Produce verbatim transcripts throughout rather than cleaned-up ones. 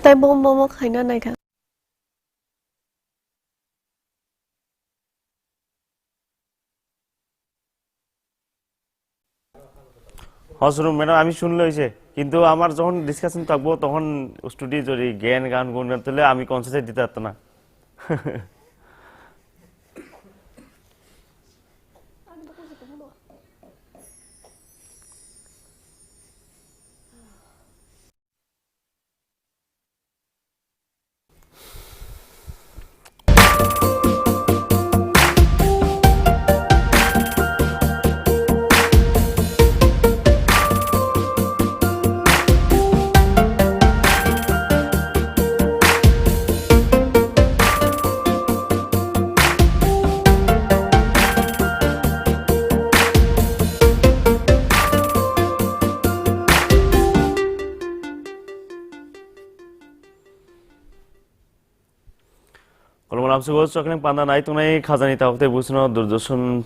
Tai bom bom khaina naikha. হ্যাঁ, শুনুন ম্যাডাম, আমি শুনলে হয়েছে, কিন্তু আমার যখন ডিসকাশন থাকবো, তখন স্টুডিও যদি জ্ঞান গান গুণ গান, তাহলে আমি কনসার্টে দিতে পারতো না। Kolom lamsugo chokhleng panda nai tongnai khajani tabuk tei busuno Doordarshan,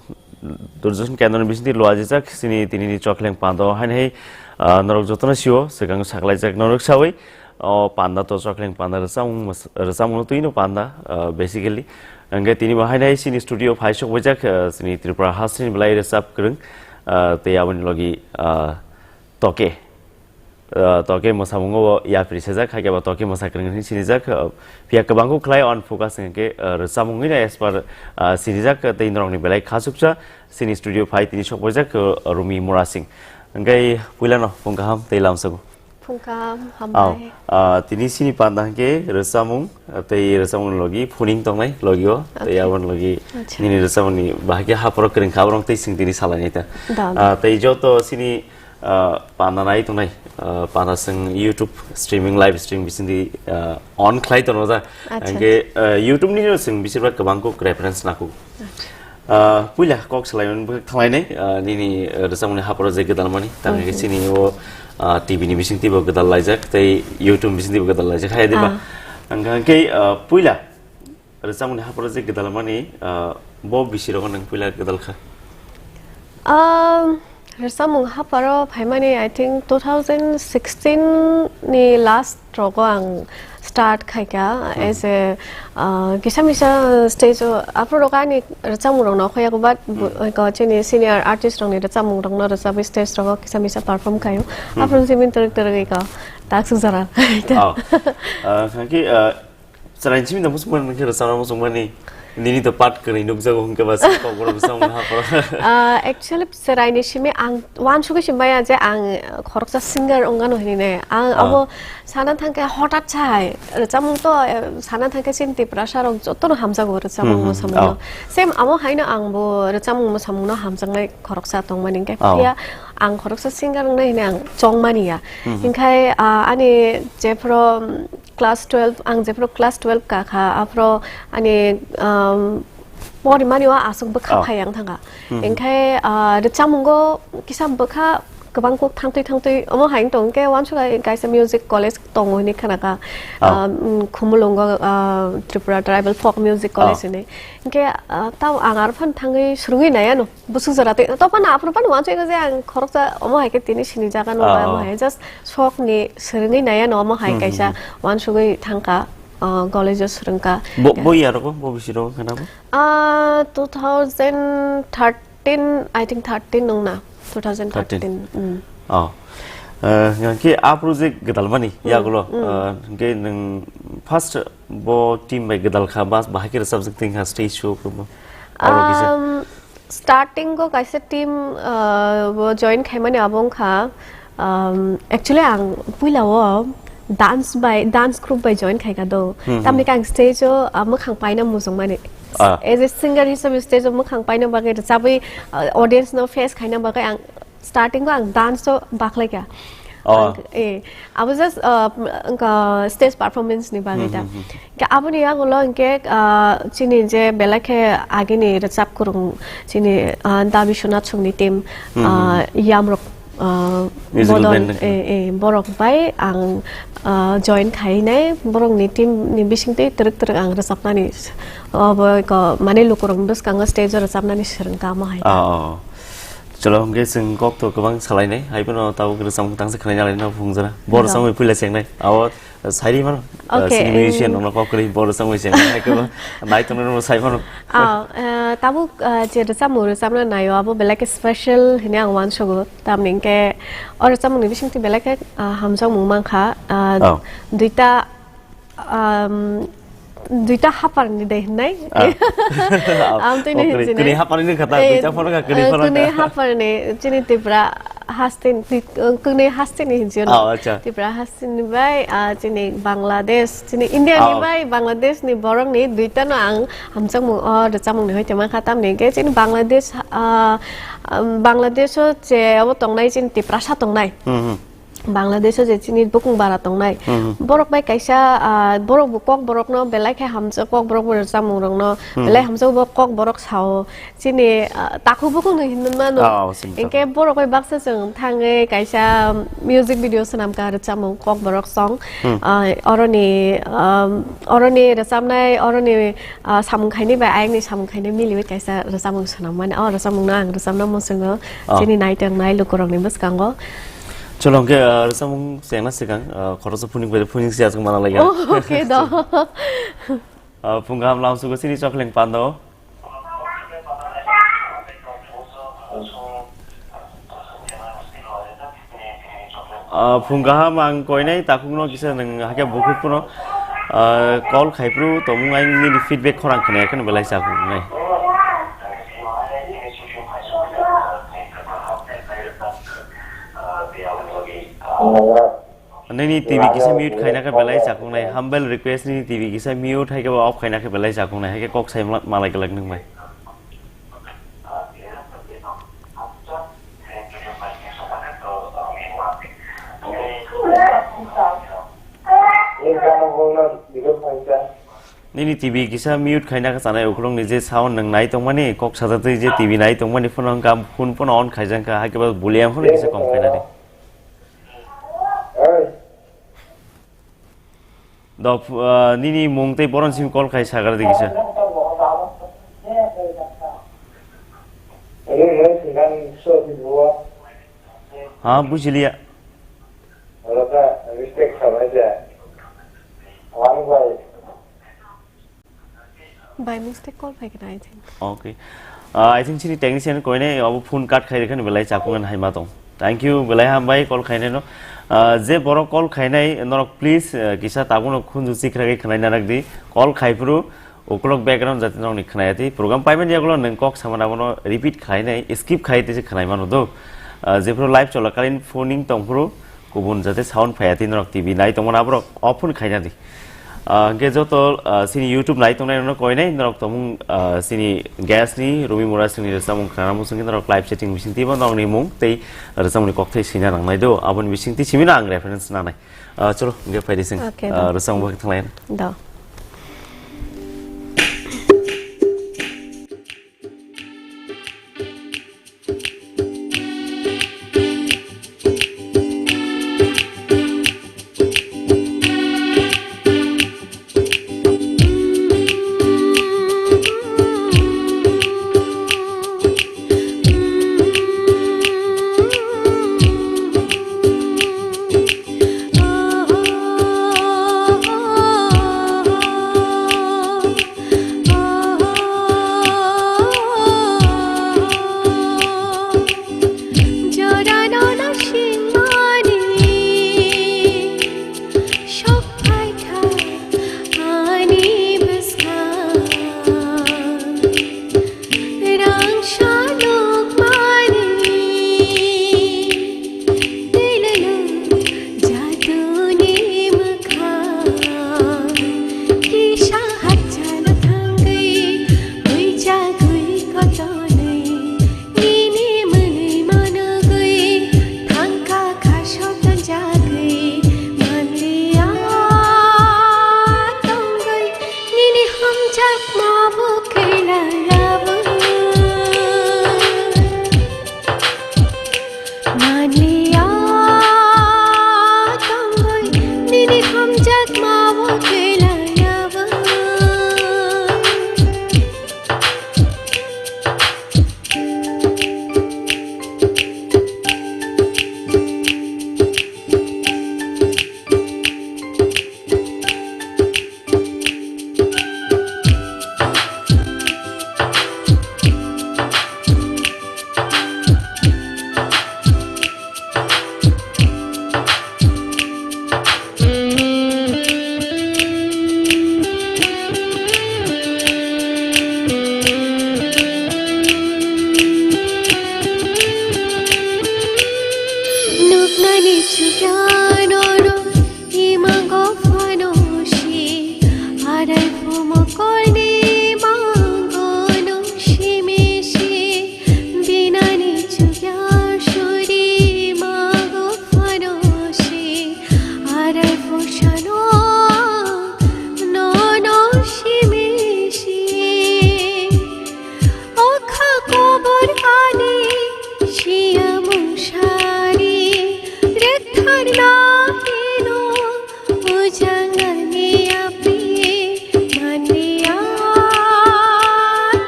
Doordarshan kendroni bisingtwi luajijak chini tinini chokhleng panda o haino hai, ah, norok jotono sio swkang saklaijak norok sawi o panda to chokhleng panda rwchapmung mas-, rwchapmungno twino panda, ah, basically. Hwnkhe tini bo haino hai chini studio phai sokbaijak, ah, chini Tripura hasteni belai rwchap kwrwng, ah, tei aboni logi, ah, Toke. Ah, Toke mwsamungo bo yapri sejak, hakhe bo Toke mwsakwrwng hinwi sinijak. Ah, phiya kwbangkuk khlai on focus hwnkhe, ah, rwchapmung wngwi as per, ah, sinijak, tei norokni belai khachuksa chini studio phai tini sokbaijak, ah, Rumi Murasing. Hwnkhe puilano phung kaham tei lamsogo. Phung kaham, hambai. Ah, tini chini panda hwnkhe rwchapmung, ah, tei rwchapmung logi phuning tongnai logio, tei Okay. aboni logi Acha. nini rwchapmungni bahai khe hapharo kwrwngkha, aborok tei chwng tini salainai ta. Da, da. Ah, tei joto chini ah, panda nai tongnai, ah, panda chwng YouTube streaming, live stream bisingtwi, ah, on khlai tono da. Acha. Hwnkhe, ah, YouTube ni no chwng bisibak kwbangkuk reference naku. Acha. Ah, puila kok salaimani bwkhak thanglainai, ah, nini, ah, rwchapmungni hapharo je gwdalmani, tamo khe Mhm. chini o, ah, T V ni bisingtwi bo gwdal laijak, tei YouTube bisingtwi bo gwdal laijak, hai de ba? Ah. Hwnkhe, ah, puila Rwchapmungni hapharo je gwdalmani, ah, bo bisi rogo nwng puila gwdal kha? Um, rwchapmung hapharo phaimani, I think, two thousand sixteen ni last rogo ang start khaikha Hmm. as a, ah, kisa misa stage o, aphuru rogo ani rwchapmung rok no khoyakgo, but bu-, Hmm. ko chini senior artist rok ni rwchapmung rok no rwchabi stage rogo kisa misa perform khaio. Hmm. Aphuru jimin twrwk twrwk iko tak sujara. Oh. Ah, khanki, ah, Chwraini simi tongmo chwngmani, nokhe rwchapna muchungmani. Nini to part kwrwi nukjago hwnkhe ba, se kokborok rwchapmung hapharo. Ah, actually, chwraini simi ang uansugui se maya je ang khoroksa singer wngano hinwi ne. Ang Ah. abo sana thangkhe hotat sa hai rwchapmung to, eh, sana thangkhe chini Tiprasa rok jotono hamjago rwchapmung Hmm, hmm, muchungmano. Oh. Same amo haino angbo rwchapmung muchungmano hamjaknai khoroksa tongmani hwnkhe Oh. phiya ang khoroksa singer wngnai hinwi ang chongmani ya. Hmm, hmm. Hwnkhe, ah, ani jephuru, class twelve, ang jephuru class twelve kakha, aphuru ani, um, porimani o aswk bwkha Oh. phai ang thangkha. Hmm. Hwnkhe, ah, rwchapmungo kisa bwkha kwbang kuk thangtwi thangtwi omo hai wng tong khe uansukha kaisa music college tongo hinwi khnakha. Oh. Ah, um, Khumulwngo, ah, Tripura Tribal Folk Music College Oh. hinwi. Hwnkhe, ah, tamo ang aro phano thangwi swrwngwi naiya no. Bwswk jora tei, to phano aphuru phano uansukha je ang khoroksa omo hai khe tini sini jaga no Ah, omo oh. hai just sok ni swrwngwi naiya no omo hai Hmm, kaisa hmm, hmm. uansugwi thangkha, ah, college o swrwngkha. Bo, bo iya rogo, bo bisi rogo khana bo? Ah, two thousand thirteen, I think thirteen nung na, two thousand thirteen. Thirteen. Hmm. Oh. Eh, hwnkhe a project gwdalmani Hmm, yagulo, hmm. eh, hwnkhe nwng first bo team bai gwdal kha, bas bahai khe rwchapjak tong kha stage show khe bo? Oro kisa. Um, starting o kaisa team, uh, bo join khaimani abo wngkha, um, actually ang puila o dance bai, dance group bai join khaikha do. Hmm, hmm. Tamni khe ang stage o, uh, mwkhang paina muchungmani. Ah. As a singer hisabe stage o mwkhang paina bagwi rwchabwi, uh, audience no face khaina bagwi ang starting o ang dance o baklaikha. Oh. Ang, eh, abo just, uh, wngkha stage performance ni bagwi Hmm, da. hmm, hmm. Hwnkhe aboni yagulo hwnkhe, ah, chini je belai khe agini rwchap kwrwng chini, ah, Dabi Sona Chwngni team, Hmm, ah, hmm. Yamrok, ah, Musical Bodol, band. Eh, eh, borok bai ang, ah, join khainai, borokni team ni bisingtwi twrwk twrwk ang rwchapnani, ah, bo ko mane lukurokni bwskango stage o rwchapnani swrwngkha amo hai. Ah, oh. Tolo hwnkhe chwng kok to kwbang salainai, hai phano tabuk rwchapmung tangsa khwlaina laina phungjana. Bo rwchapmung puila chengnai. Abo sairi mano, okay, chini musician rokno kok kwrwi bo rwchapmung chengnai, hai kwbang naitongnai rokno sai mano. Ah, eh, tabuk, ah, je rwchapmung rwchapna naio, abo belai khe special hinwi ang uansugo. Tamni hwnkhe o rwchapmungni bisingtwi belai khe, ah, hamjakmung mankha. Ah, duita um, duita haparni de hinai. Ah. Am twi ni hinjini. Kuni haparni kata, eh, duita phano ka, kuni eh, phano kuni ka. Haparni, chini Tripura haste ni, twi-, eh, kuni haste ni hinjini. Oh, acha. Tripura haste ni bai, ah, chini Bangladesh, chini India ni bai Bangladesh ni borok ni duita no ang hamjakmung o rwchapmung ni hoite mankha tamni hwnkhe chini Bangladesh, ah, um, Bangladesh o je abo tongnai chini Tiprasa tongnai. Hmm, hmm. Bangladesh o je chini bukung bara tongnai. Hmm. Borok bai kaisa, ah, borok bo kok borok no belai khe hamjak, kok borok bo rwchapmung rok no belai hamjak bo kok borok sao. Chini, ah, takhuk bukung no hinwi mano. Ah, oh, simi takhuk. Hwnkhe borok bai baksa chwng thangwi kaisa music video swnam kha rwchapmung kok borok song. Hmm. Ah, oroni, um, oroni rwchapnai, oroni, ah, samung khaini bai ayang ni samung khaini miliwi kaisa rwchapmung swnam mani. O rwchapmung no ang rwchapna muchungo. Oh. Chini naitongnai lukurokni bwskango. Chwla hwnkhe, ah, rwchapmung chengna swkang, ah, khoroksa phuning bai phuning se aswk mana lai. Oh, okay, do. Ah, phung kaham lamsugo chini Chokhleng Pando. Ah, phung kaham ang koinai takhukno kisa nwng hakhe bukhuk phano, ah, call khaiphru tongmung ang nini feedback khorang khna yakhwno belai chakhuknai. Nini T V kisa mute khaina khe belai chakhuknai. Humble request, nini T V kisa mute hai khe off khaina khe belai chakhuknai. Hai khe kok sai malai glak nwng bai. Nini T V kisa mute khaina khe chanai ukhulokni je sound nwng nai tongmani, kok sajatwi je T V nai tongmani phano wngkha, phone phano on khaijak kha, hai khe bo volume phano kisa kom khaina di. Do, ah, nini mung tei boron simi call khai sagar di kisa. Ha, bujiliya. By mistake call phaikha, I think. Okay. Ah, I think chini technician koine abo phone cut khai rikha ni belai chakungan hai ma tong. Thank you, belai hambai call khainai no. Ah, je borok call khainai norok please, ah, kisa tabukno khunju chikra khe khwnai narak di. Call khaiphuru ukolok background jati norokni khwnai ati. Program paiman yagulo nwng kok samana bono repeat khainai, skip khai tese khwnai mano do. Ah, jephuru live cholakalin phoning tongphuru kubun jate sound phai ati norok T V nai tongmana borok off phone khaina di. Ah, hwnkhe joto, ah, chini YouTube nai tongnai rokno koinai norok tongmung, ah, chini guest ni Rumi Murasing ni rwchapmung khna muchungkhe norok live chatting bising twibo norokni mung tei rwchapmungni kokthai swina nangnai do, aboni bising twi simino ang reference nanai. Ah, cholo, hwnkhe phaidi chwng, okay, ah, do. Rwchapmung bagwi thanglaina. Do. Ebushano nono shimishi okha kobor ani shiya mungsari rekharna ino ujangani api manliya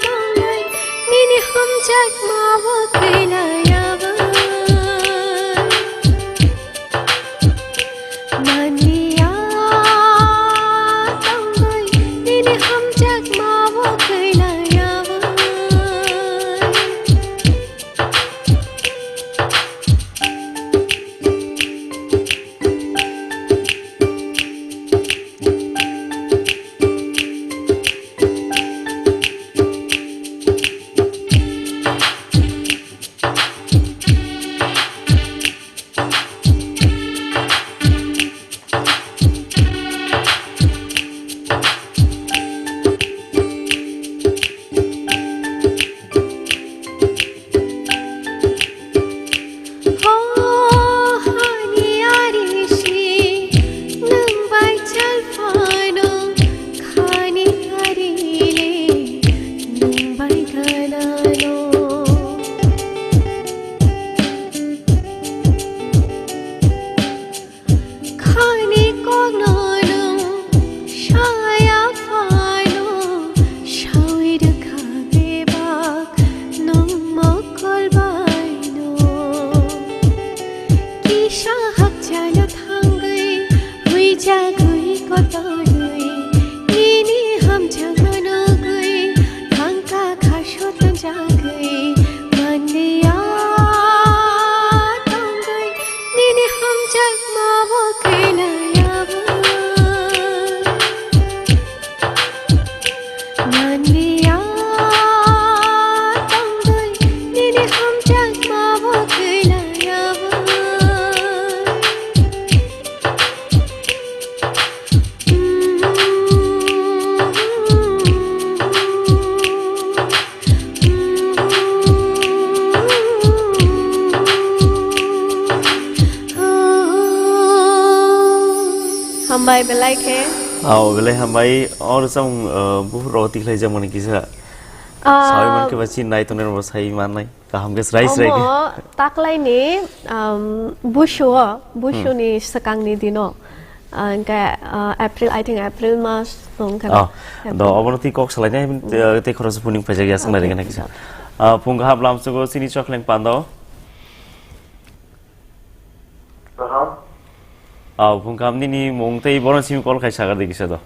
tongnai nini hamjakma bo kailayabai. Mania tongbai nini hamjakma bo kailayabai. Hani ari si nwng bai chal phano khani ari le nwng bai ganano. Khani kokno nwng saya phano sawi rwkha bebak nwng mokol baino. Kisa hakchalo thangwi huijagwi kotorwi nini hamjakno nugwi thangkha khaso tonjagwi manliya tongwi. Nini hamjakma bo kailayabai. Manliya tongwi, nini hamjakma bo kailayabai. Hambai belai khe. Ao, belai hambai. Oro chang, uh, buphur rok tikhlai jak mani kisa. Ah, sawi man khe ba chin nai tongnai rok bo sai man nai. Kaham khe srai srai khe. Omo taklaini, um, busu o, busu ni swkang ni dino. Ah, hwnkhe, ah, April, I think April mas tong kha. Oh, April. Do obono twi kok salainai, hmm, eh, tei khoroksa phone ring phaijak ya, swngnai rwgena kisa. Ah, phung kaham lamsogo chini chokleng pando. Kaham. Ah, phung kaham nini mung tei bono simi call khai sagar de kisa do.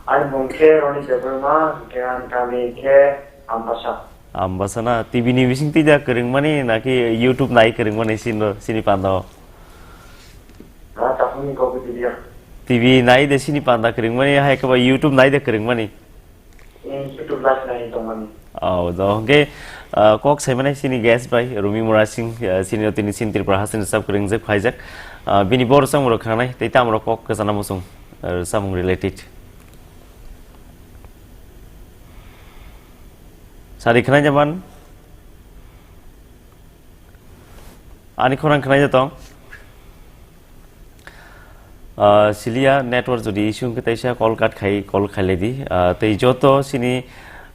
Ani mung khe Roni Debbarma, hwnkhe ani kami khe Ambasa. Ambasa na, T V ni bising twi da kwrwngmani, naki YouTube nai kwrwngmani sini, sini pando? Ah, takhumni kok twi ya. T V nai de sini panda kwrwngmani, hai khe ba YouTube nai de kwrwngmani? Hmm, YouTube live nai tongmani. Oh, do hwnkhe, ah, kok saimani sini guest bai, Rumi Murasing, ah, sini tini sini Tripura hasini sab kwrwngjak phaijak. Ah, bini bor samung rok khanai, tei tamo rok kok kwchana muchung, ah, samung related. Sari khwnai jaman? Ani khorang khwnai jatong. Ah, siliya network jodi issue wngkhe teisa call cut khai, call khailai di. Ah, tei joto sini,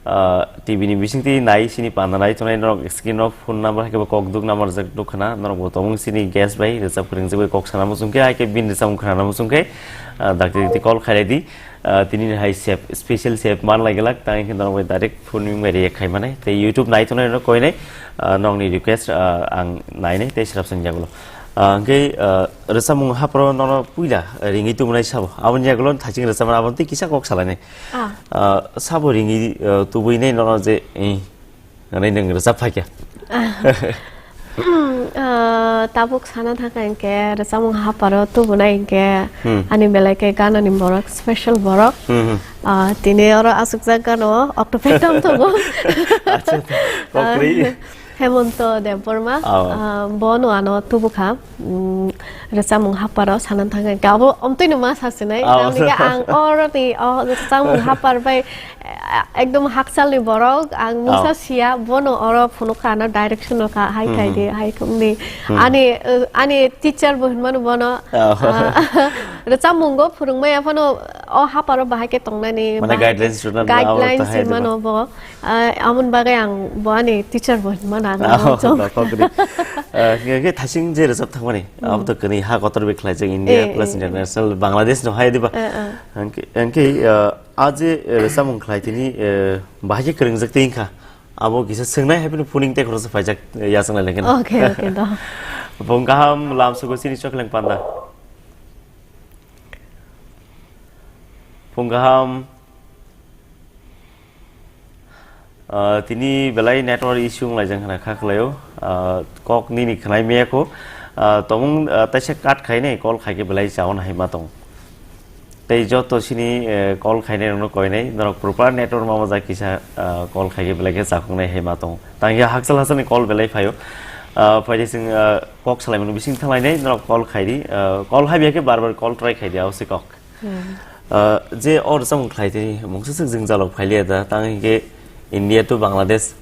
ah, T V ni bisingtwi nai sini panda nai tongnai norok screen o phone number hai khe bo kok duk number jak duk khna norok bo tongmung sini guest bai rwchap kwrwng jagwi kok sana muchung khe hai khe bini rwchapmung khna muchung khe, ah, dakti dakti call khailai di. Ah, tini hai save, special save man lai glak, tang khe norok bai direct phone bai react khai mane. Tei YouTube nai tongnai no koi nai, ah, nokni request, ah, ang nai nai tei srap sani yagulo. Ah, hwnkhe, ah, rwchapmung hapro nono puila ringwi tubunai sabo. Aboni yagulo thaching rwchapmani aboni tei kisa kok salai nai. Ah. Ah, sabo ringwi, ah, tubui nai nono je, eh, Hwnwi nwng rwchap phaikha. Ah, tabuk sana thangkha hinkhe rwchapmung haparo tubunai hinkhe, hmm, ani belai khe ganani borok, special borok. Hmm, hmm. Ah, tini oro achukjak gano Octopetum tongo. Acha, kokri. Ah, Hemonto Debbarma, oh, ah, bono ano tubukha. Mm, rwchapmung haparo sana thangkha hinkhe abo omtwino ma sasinai. Ah, namni khe ang oroni o rwchapmung hapar bai ekdom hakchalni borok, ang mungsa siya, bono oro phunukha, ano direction rwkha, hai khai di, hai khai di. Hmm. Ani, uh, ani teacher bo hinmano bono, uh, Rwchapmungo phwrwngmaya phano o haparo bahai khe tongnani, Mane bahai guidelines rwna guidelines rwmano bo. Ah, amoni bagwi ang bo ani teacher bo hinmano ang. Oh, chong. Nokokri. Ah, hingke, hingke thaising je rwchap thangmani, abo to kwnwi ha kotor bai khlaijak, India plus international, Bangladesh no hai diba. Eh, eh. Hingke, hingke, ah, a je, eh, rwchapmung khlai tini, eh, bahai khe kwrwngjak tei wngkha. Abo kisa swngnai hai phano phuning tei khoroksa phaijak, eh, yachang lai lengkhe. Okay, okay, do. Phung kaham lamsugo chini chokleng panda. Phung kaham. Ah, tini belai network issue wng laijak hwna kha khlaio. Ah, kok nini khwnai maya kho. Ah, tomung, ah, taisa cut khainai, call khaikhe belai chawan hai ma tong. Tei joto sini, eh, call khainai rokno koinai, norok proper network ma majak kisa, ah, call khaikhe belai khe chakhungnai hai ma tong. Tangya hakchal hakchalni call belai phaio. Ah, phaidi sing, ah, kok salaimani bising thanglainai, norok call khaidi. Ah, call hai biya khe bar bar call try khaidi, abo se kok. Hmm. Ah, je o rwchapmung khlai tini, mungsa swk jwngjalrok phailiya da, tang hinkhe India to Bangladesh.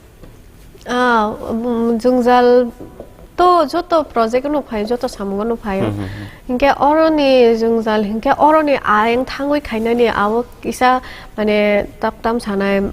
Ah, um, jwngjal to joto project no phai, joto samung no phai. Hmm, hmm, hmm. Hinkhe oroni jwngjal, hinkhe oroni ayang thangwi khainani abo kisa mane tak tam sanai,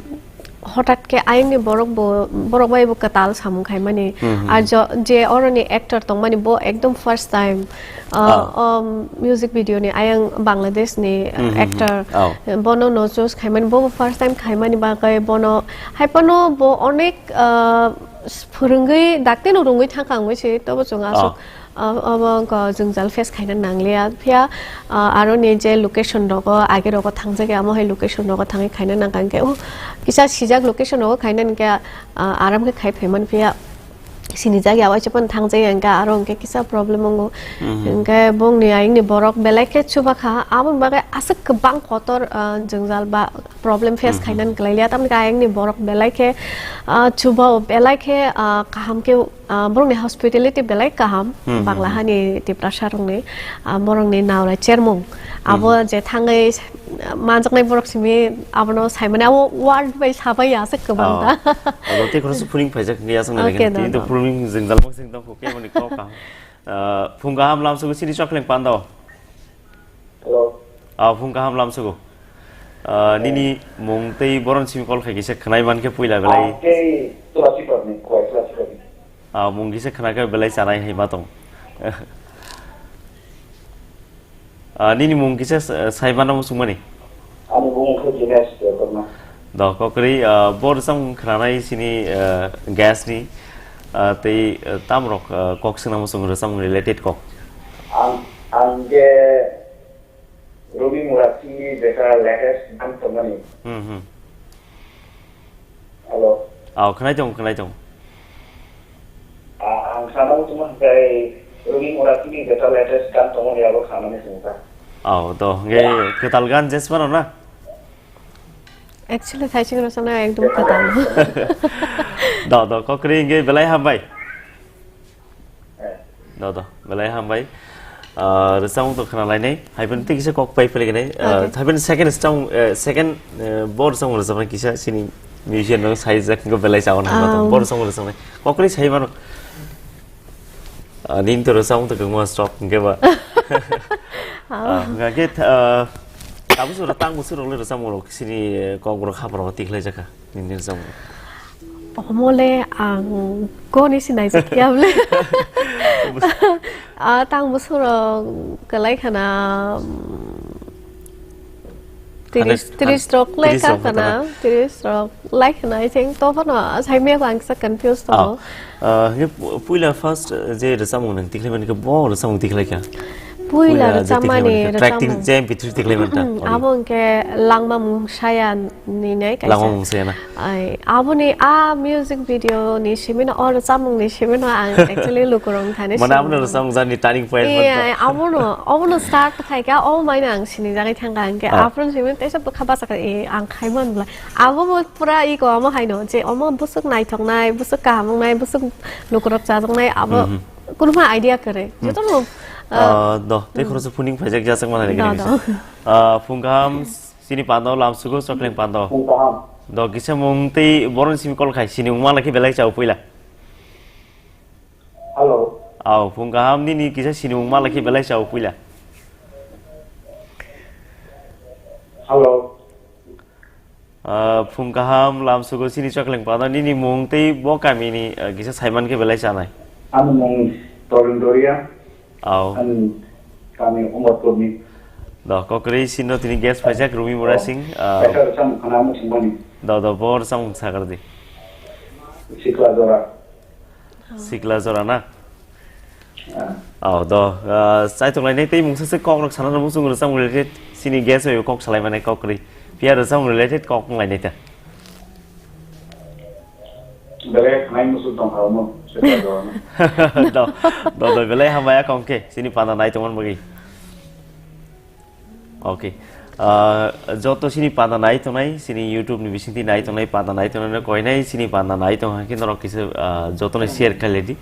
hotat khe ayangni borok bo, borok bai bo kwtal samung khaimani. Hmm, hmm, Ar hmm. jo-, je oroni actor tongmani bo ekdom first time, uh, Ah. um, music video ni ayang Bangladesh ni, uh, Hmm, hmm, hmm. actor. Oh. Bono no choose khaimani, bo first time khaimani bagwi bono hai phano bo onek, uh, s-, phwrwngwi dakti no rwngwi thangkha wngwi se, tobo chwng aswk, Oh. uh, obo wngkha jwngjal face khaina nangliya. Phiya, uh, aroni je location rogo, age rogo thangjak ya, amo hai location rogo thangwi khaina nangkha hwnkhe, oh, kisa sijak location rogo khaina hwnkhe, uh, aram khe khai phaimani phiya. Sinijak ya, waisa phano thangjak ya, hwnkhe aro hwnkhe kisa problem wngo. Mhm. Hwnkhe bongni ayangni borok belai khe chubakha, aboni bagwi aswk kwbang kotor, ah, jwngjal ba problem face Mhm. khainani kwlailia. Tamni khe ayangni borok belai khe, ah, chubao, belai khe, ah, kaham khe, ah, borokni hospitality belai kaham, Mhm, Bangla mhm. hani Tiprasa rokni, ah, borokni naulai chermung. Abo Mhm. je thangwi manjaknai borok simi abono saimani abo word bai sabai ya aswk kwbang Oh. ta. Abo tei khoroksa phuring phaijak hwnkhe yasaknai Okay, rikhe. no, Tini to no. phuring jwngjal bwswk tong kho khe mani kok kaham. Ah, phung kaham lamsugo chini chokleng panda o. Hello. Ah, phung kaham lamsugo. Ah, nini mung tei boron simi call khai kisa khwnai mankhe puila belai. Ah, tei Tulasi Parni, Kwai Tulasi Parni. Ah, mung kisa khwnakhe belai chanai hai ma tong. Ah, nini mung kisa sa-, sai mano muchungmani? Ani bumung khe Jinesh Debbarma. Do, kokri, ah, bo rwchapmung khwnanai sini, ah, guest ni, ah, tei, ah, tamrok, ah, kok swngna muchung rwchapmung related kok. Ang, ang je Rumi Murasingni jeta latest gan tongmani. Hmm, hmm. Hello. Aw, khwnai tong, khwnai tong. Ah, ang sana utuma kai Rumi Murasingni jeta latest gan tongmani abo khanani singsa. Aw, to, nge kwtal gan jes mano na? Actually, thaising rwchapnai ekdom kwtal. Do, do, kokri nge belai hambai. Do, do, belai hambai. Ah, rwchapmung to khwnalainai. Hai phano tei kisa kok pai phailainai. Ah, Okay. hai phano second rwchapmung, eh, second, eh, bo rwchapmung rwchapnai kisa sini musician no saijak hwnkhe belai chawan hai ma tong. Ah. Bo rwchapmung rwchapnai. Kokri sai mano. Ah, nini to rwchapmung to kwbangma stock hwnkhe ba. Ah. Ah, hwnkhe, ah, tabuk sura tang bwswk rok le rwchapmung rok sini, eh, kok rok hapor rok tikhlai jakha. Nini rwchapmung. Omole ang goni sinai jakya bole. Ah, tang bwswk rok kwlai khana, mm, Tiris, Hundred, tiris rok lai tiris ka rok kana, kana. Tiris rok lai kana, I think, to phano, sai me ang sa confuse to. Ah, ah, hingke pu-, puila first, eh, je rwchapmung nang tikhlai mani khe bo rwchapmung tikhlai kha. Puila Puila je tikhlai rwchapmani, mani khe track tik-, rwchapmung. je M P three tikhlai mani ta, Hmm, ori. abo hingke Langma Mungsaya ni nai kaisa. Langma Mungsaya na? Ai, aboni a music video ni simi no, o rwchapmung ni simi no ang actually lukurok thani Mane simi abono no. rwchapmung jani turning point Iya, man ta. ai, abono, abono start khai kha, o mai no ang sini jagwi thang kha, hingke Ah. aphuru simi teisa bwkha basa kha, e, ang khai man bla. Abo bo pura ego amo hai no, je omo bwswk naithok nai, bwswk kaham wngnai, bwswk lukurok chajak nai, abo Mhm. kunu ma idea kwrwi. Hmm. Joto no, ah, Ah, do, tei hmm. khoroksa phuning phaijak jachak mana Do, do. Ah, phung kaham, sini pando, lamsugo, chokleng pando. Phung kaham. Do, kisa mung tei boron simi call khai, sini wngma lai khe belai chao puila. Hello. Aw, phung kaham nini kisa sinimung ma lai khe belai chao puila. Hello. Ah, phung kaham, lamsugo sini chokleng pano nini mung tei bo kamini, ah, kisa saiman khe belai chanai. Ani mung Torin Doria. Au. Ani kami Umarpurni. Do, kokri sino tini guest phaijak Rumi Murasing, ah, kaisa rwchapmung khna muchungmani. Do, do, bo rwchapmung sagar di. Sikla Jora. Sikla Jora na? Ah. Oh, do, ah, chaitok lainai tei mungsa se kok rok sana muchung rwchapmung related sini guest bai kok salai mane kok ri. Pia rwchapmung related kok wng lainai ta. Belai khnai musu tong kha omo, Sikla Jora no. Do, do, do, belai hambai kong khe sini panda nai tongmani bagwi. Okay. Ah, joto sini panda nai tongnai, sini YouTube ni bisingtwi nai tongnai, panda nai tongnai no koinai, sini panda nai tong hakhe norok kisa, ah, joto no share khailai di.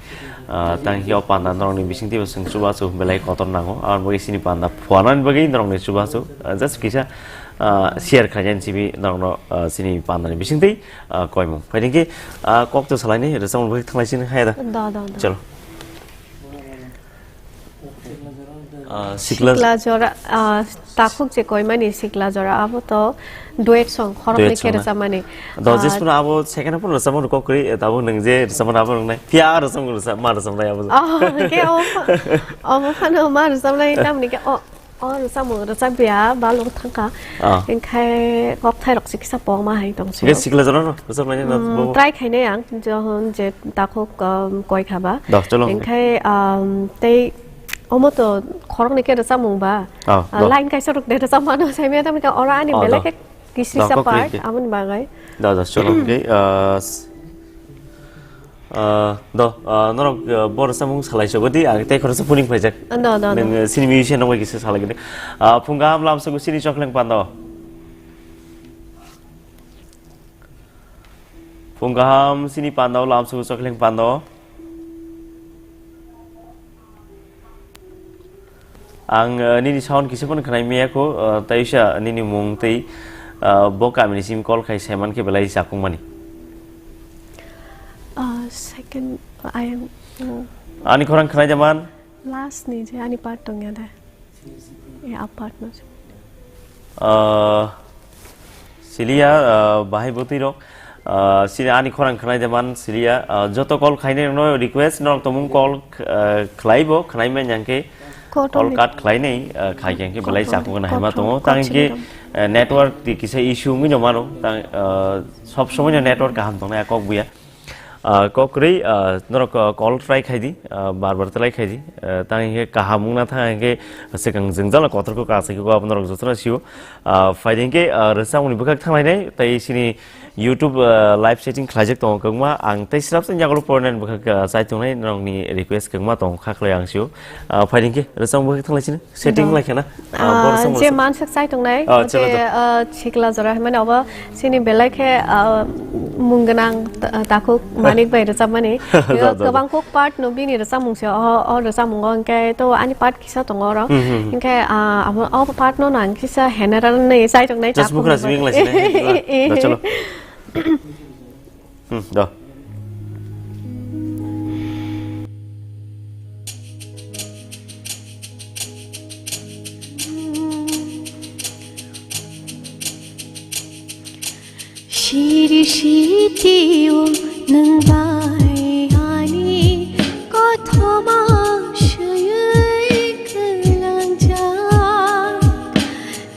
Ah, tang hi o panda norok ni bisingtwi bo chwng chubachu belai kotor nango. Aboni bagwi sini panda phuarnani bagwi norok ni chubachu, ah, just kisa, ah, share khainani simi norok no, ah, sini panda ni bisingtwi, ah, koimung. Phaidi khe, ah, kok to salai ni, rwchapmung bagwi thanglai sini haya da. Da, da, da. Chalo. Ah, Sikla Sikla Jora, ah, takhuk je koimani Sikla Jora, abo to duet song, khoroknwi Duet khe song na? Rwchapmani. Do, Ah, jesphano abo second half rwchapmani kok kwrwi, eh, tabuk nwng je rwchapmani abo nwngnai. Phiya rwchapmani rwchap-, ma rwchapnai abo. Oh, hwnkhe o, obo phano ma rwchapnai, tamni khe o, o rwchapmung rwchapya, balok thangkha. Ah. Hwnkhe kokthai rok se kisa pokma hai tong Hwnkhe sio. Sikla Jora no rwchapnai na Mm, bobo? Try khainai ang, johon je takhuk, um, koi kha ba. Do, chalo. Hwnkhe, um, tei omo to khoroknwi khe rwchapmung ba. Oh, Ah, do. Line kaisa rok de rwchapmano saimaya tamni khe oro ani Oh, belai do. Khe kisisa Do, kok part kri khe. Aboni bagwi. Do, do, chalo, hwnkhe, ah, s-, ah, do, ah, norok, ah, bo rwchapmung salai sogo di, ang tei khoroksa phuning phaijak. Do, do, do. Nwng, ah, sini musician rok bai kisa salai gede. Ah, phung kaham lamsugo sini chokleng pando. Phung kaham sini pando, lamsugo chokleng pando. Ang, eh, nini sound kisa phano khwnai maya kho, eh, tei uisa nini mung tei, eh, bo kamini simi call khai saiman khe belai chakung mani. Ah, second, I am, mm. Ani khorang khwnai jaman? Last ni je ani part tong ya da. Ya, a part no. Ah, Siliya, ah, bahai bwtwi rok, ah, sini ani khorang khwnai de man siliya, ah, joto call khainai rokno request, norok tongmung call, ah, khlai bo, khwnai manya hwnkhe call cut khlai nai, ah, khai khe hwnkhe belai chakung gana hima tongo. Tang hwnkhe, ah, network di kisa issue wngwi no mano, tang, ah, sob somoi no network kaham tongnai a kok buya. Ah, kok kwrwi, ah, norok, ah, call try khai di, ah, bar bar try khai di. Ah, tang hwnkhe kaham wngna thang hwnkhe swkang jwngjal kotor kok achai kok abo norok jotono sio. Ah, phaidi hwnkhe, ah, rwchapmungni bwkhak thanglainai tei sini YouTube, ah, live setting khlaijak tongo kwbangma. Ang tei srapsa yagulo porinani bwkhak, ah, chai tongnai norokni request kwbangma tongo kha khlai ang sio. Ah, phaidi hwnkhe rwchapmung bwkhak thanglaisini. Setting lai khena. Ah, ah, bor je mansuk chai tongnai, ah, je, chalo to. Ah, Sikla Jora hwnmani obo chini belai khe, ah, mung gwnang ta-, takhuk Manik bai rwchapmani. Do, do, do. Kwbang kuk part no bini rwchapmung se, o, o rwchapmungo hwnkhe to ani part kisa tongo oro. Hmm, hmm, hmm. Hwnkhe, ah, abo, o part no nang kisa henera nai chai tongnai. Just takhuk bukra ni simi wng lai sini. Do, chalo. Hmm, do. Siri siti o nwng bai ani kothoma suyui kwlangjak.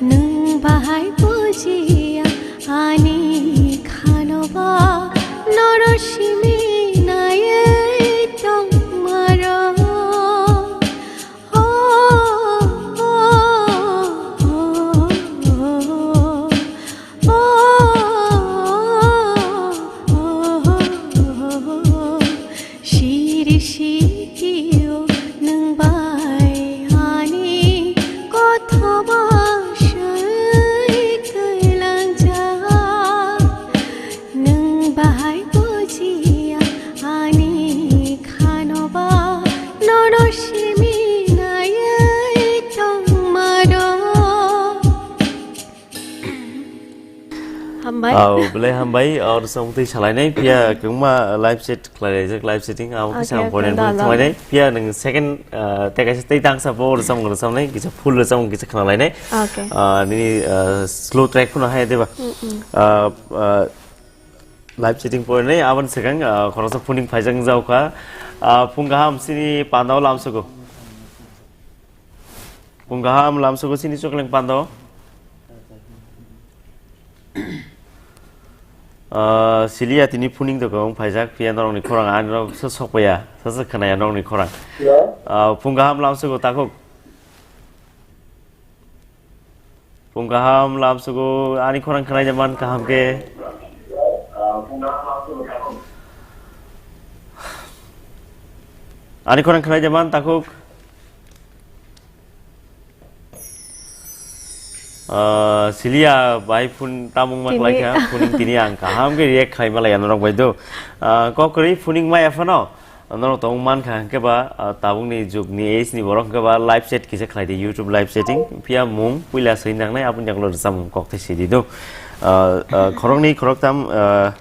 Nwng bahai bujiya ani khanoba noro simi naiwi tongmaro. O, o, o, o, o. Bai. Au, belai hambai, o rwchapmung twi salainai, phiya kwbangma live chat khlaijak, live chatting, abo kisa Okay, ang okay, point da, da, thanglainai, da. Phiya nwng second, ah, tei kaisa tei tangsa bo rwchapmung rwchapnai, kisa full rwchapmung kisa khnalainai. Okay. Ah, nini, ah, slow track phano hai, diba? Mm, mm. Ah, ah, live chatting point nai, aboni swkang, ah, khoroksa phuning phaijak wngjaokha. Ah, phung kaham sini pandao lamsugo. Phung kaham lamsugo sini chokleng pando. Ah, siliya tini phuning toko wng phaijak, phiya norokni khorang ani rok se sokpaiya, se se khnaya norokni khorang. Hello? Ah, phung kaham lamsugo takhuk. Phung kaham lamsugo ani khorang khnai man kaham khe. Ani khorang khnai man takhuk. Ah, siliya bai phone tamung ma Tini khlai kha, phuning tini ang kaham khe react khai malaya norok bai do. Ah, kok kwrwi phuning maya phano norok tong man kha hwnkhe ba, ah, tabukni jugni age ni borok hwnkhe ba live chat kisa khlai di, YouTube live chatting. Phiya mung puila swi nangnai, aboni yagulo rwchapmung kok thai sidi do. Ah, ah, khoroknwi khoroktham, ah,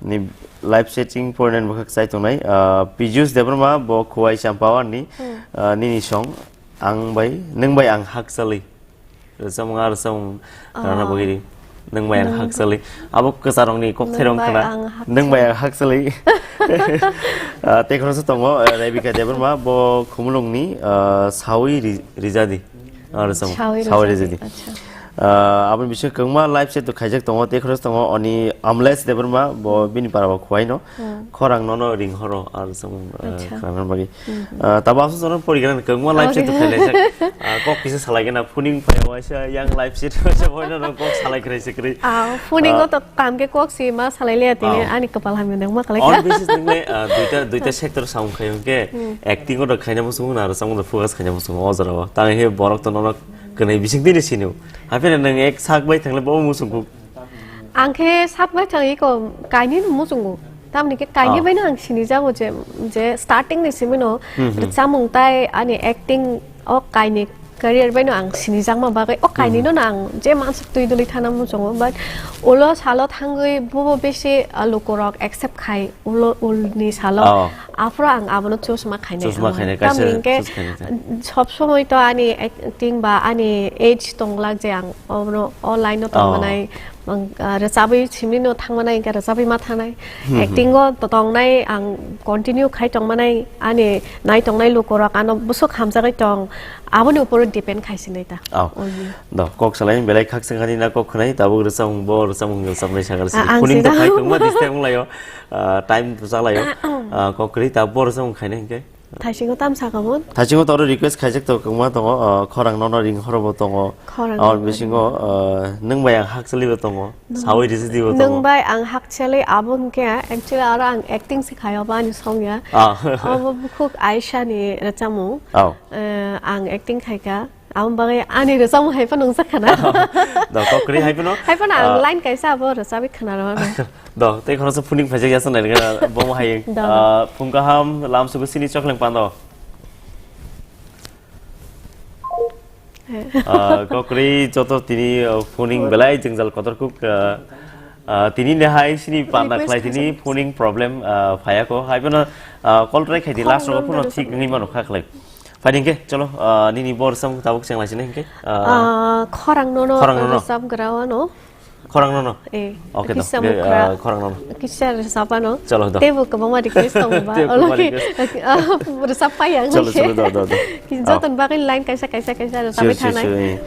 ni live chatting point ni bwkhak chai tongnai. Ah, Piyush Debbarma bo Khowai Champawar ni, Hmm. ah, nini song ang bai, nwng bai ang hakchalwi. Rwchapmung, ah, rwchapmung rana bagwi ri. Nwng bai ang hakchalwi. Abo kwcharokni kok thairok khna. Nwng bai ang hakchalwi. Ah, tei khoroksa tongo, eh, Rebecca Debbarma, bo Khumulwngni, ah, sawi ri-, rijadi. Ah, rwchapmung. Sawi rijadi. Acha. Ah, aboni bisingo kwbangma live chat khaijak tongo, tei khoroksa tongo, oni Amles Debbarma, bo bini para bo Khowai no. Hmm. Khorang nono ring horo, ah, rwchapmung, eh, khna bagwi. Mhm. Ah, tabo aswk jora porigra ni kwbangma live chat khailai jak. Ah, kok kisa salai gana phuning phai waisa yang live chat waisa boina no kok salai khrai se kwrwi. Ah, phuning o to kam khe kok si ma salai le tini ani kwpal hamya nang ma khlai kha. On basis nang le, ah, duita, duita sector samung khai hwnkhe acting o to khaina muchung na rwchapmung o to focus khaina muchung o jora o. Tang he borok to nono kwnwi bising tini sinu. Haphina nang ek sak bai thangle bo muchung kuk. Ang khe sak bai thang iko kainwi no muchungo. Tamni khe kainwi baino ang sinijago je, je starting ni simino rwchapmung tai ani acting o kainwi career baino ang sinijakma bagwi o kainwi no ang je mansuk twi dwlwi thana muchungo, but ulo salo thangwi bobo bisi, ah, lukurok accept khai ulo ulni salo. Aphuru ang abono choose ma khainai. Choose ma khainai, kaisa choose khainai ta. Tamni hwnkhe sob somoi to ani acting ba ani age tonglak je ang obono o line o tongmanai, ang, ah, rwchabwi simi no thangmanai, hwnkhe rwchabwi ma thanai. Acting o to tongnai ang continue khai tongmanai, ani nai tongnai lukurok ano bwswk hamjagwi tong, aboni upor o depend khai sinai ta. Do, kok salai belai khak sengani na kok khwnai, tabuk rwchapmung bo rwchapmung rwchapnai sakar sini. Kuning to khai kwbangma disturb wnglaio. Ah, time to chalaio. Ah, kok kwrwi ta bor song khaina hinkhe. Thaisingo tam sakha bo? Thaisingo to oro request khaijak to kwbangma tongo, ah, khorang nono ring horo bo tongo. Khorang nono ring horo. Aboni bisingo, ah, nwng bai ang hakchali bo tongo. Sawi rijidi bo tongo. Nwng bai ang hakchali abo hinkhe actually aro ang acting se khaio ba ani song ya. Ah. Obo bukhuk Aisha ni rwchapmung. Oh. Eh, ang acting khaikha. Aboni bagwi ani rwchapmung hai phano wngjakha na. Do, kok kwrwi hai phano. Hai phano ang, ah, line kaisa abo rwchapwi khna rw ano. Do, tei khoroksa phuning phaijak yasa nai rwgena, bomo hai. Do. Ah, phung kaham, lamsugo sini chokleng pando. Eh. Ah, kok kwrwi joto tini, ah, phuning belai jwngjal kotor kuk, ah, ah, tini ne hai sini panda khlai tini phuning problem, ah, phaiya ko. Hai phano, ah, call try khai di, last rogo phano thik wngwi mano kha khlai. Phai di hwnkhe, cholo, ah, nini bo rwchapmung tabuk cheng lai sini hwnkhe, ah, ah, khorang nono, khorang nono rwchapgra wano. Khorang nono? Eh, okay, do. Kisa mukra. Ah, khorang nono. Kisa rwchapano. Cholo, do. Teibo kwbangma request tongo ba. Teibo kwbangma request. Ah, rwchap pai ang. Cholo, cholo, do, do, do. Joton bagwi line kaisa, kaisa, kaisa rwchapwi thanai. Sure, sure, sure, eh.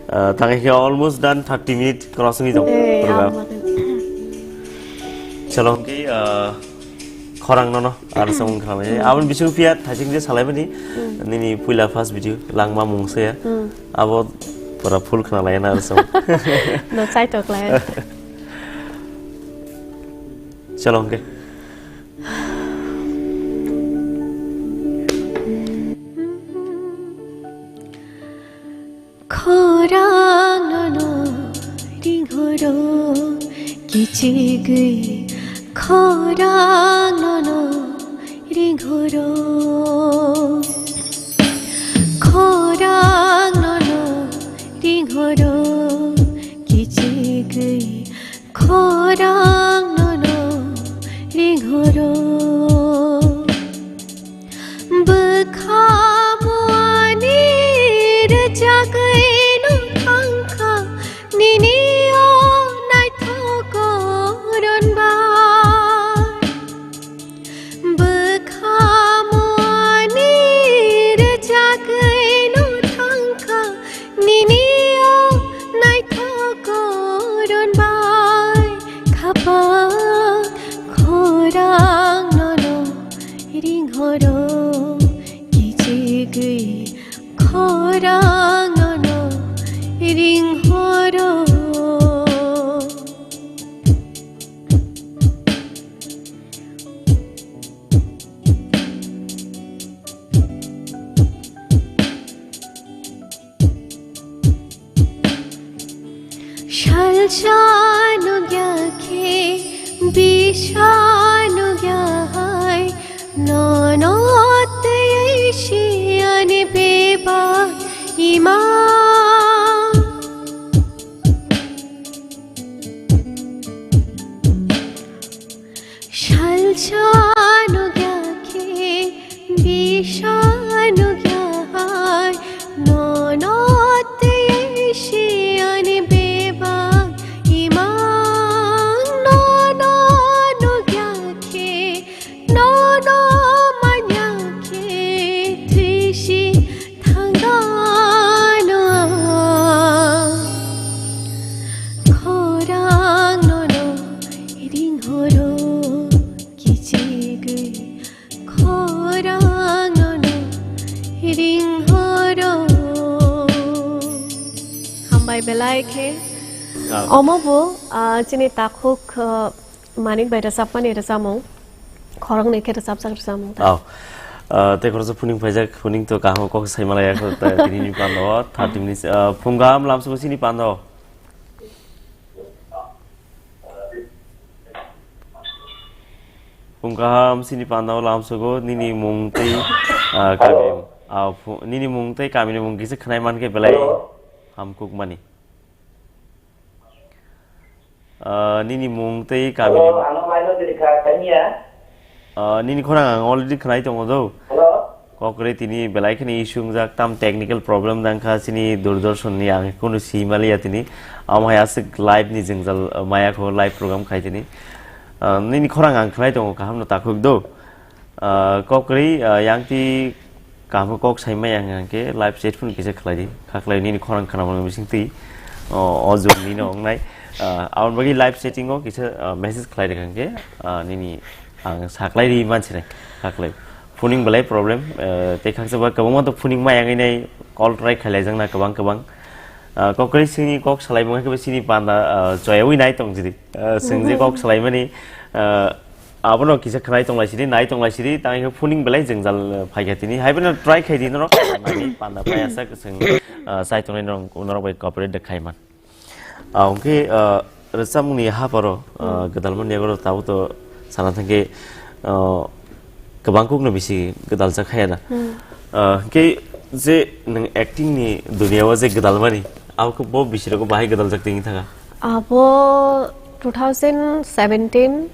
Ah, tangwi khe almost done, thirty minute cross wngwi tongo. Eh, program. Cholo, hwnkhe, ah, khorang nono, ar samung khamai. Hmm. Aboni bisingo phiya thaising je salaimani, hmm, nini puila first video, langma mung saya. Hmm. Abo pura full khna lai na ar samung. No chai tok lai. Chalo hwnkhe. Khorang nono ringhoro kichigwi, khorang nono ringhoro, khorang nono ringhoro kichigwi, khorang Rang nono ringhoro. Bwkha muani rwchagwi no thangkha nini o naithok koron bai. Bwkha muani rwchagwi no thangkha nini o naithok koron bai. Khapang khorang nono ringhoro, kichigwi khorang nono ringhoro. Salsa nugya khe, bisa nugya hai, nono tei si ani beba ima. Salsa nugya khe, bisa nugya hai, nono tei si ani beba imang, nono nugya khe, nono manya khe, thwisi thangano. Khorang nono ringhoro, kichigwi khorang nono ringhoro. Hambai belai khe. Ah. Omo bo, ah, chini takhuk, ah, Manik bai rwchapmani rwchapmung, khoroknwi khe rwchapjak rwchapmung ta. Oh. Ah, tei khoroksa phuning phaijak, phuning to kaham kok sai malaya kho, ta tini ni pando, thirty minutes, ah, phung kaham lamsugo chini pando. Phung kaham chini pando lamsugo nini mung tei, ah, kami, ah, phu-, nini mung tei kami ni mung kisa khwnai man khe belai ham kuk mani. Ah, nini mung tei kami ni. Hello, ano maino diri kha, kanya? Ah, nini khorang ang already khwnai tongo do. Hello? Kokre tini belai kheno issue wngjak, tam technical problem dang kha, chini Doordarshan ni ang kunu si maliya tini. Amo hai aswk live ni jwngjal, ah, maya kho live program khai tini. Ah, nini khorang ang khwnai tongo, kaham no takhuk do. Ah, kok kwrwi, ah, yang twi kaham kok sai maya hwnkhe live chat phone kisa khlai di. Kha khlai nini khorang khwnamani bising twi, oh, o jwk nino wngnai. Ah, aboni bagwi live chatting o kisa, ah, message khlai rwkha hwnkhe, ah, nini ang sa khlai ri mansinai. Kha khlai phoning belai problem, ah, tei khaksa ba kwbangma to phoning maya wngnai, call try khlai jakna kwbang kwbang. Ah, kok kwrwi sini kok salai mangkhe sini panda, ah, choyawi nai tong jidi. Ah, swng je kok salaimani, ah, abono kisa khwnai tonglai sidi, nai tonglai sidi, tang khe phoning belai jwngjal, eh, phaikha tini. Haibono try khai di norok, nai panda phai asa swng, ah, sai tongnai norok, norok bai cooperate de khai man. Ah, hwnkhe, ah, rwchapmungni haparo, ah, gwdalmani yago tabuk to sana thangkhe, ah, kwbang kokno bisi gwdaljak khaya da. Hmm. Ah, hwnkhe je nwng acting ni duniya o je gwdalmani, abo khe bo bisi rogo bahai gwdaljak tini thaka? Abo two thousand seventeen,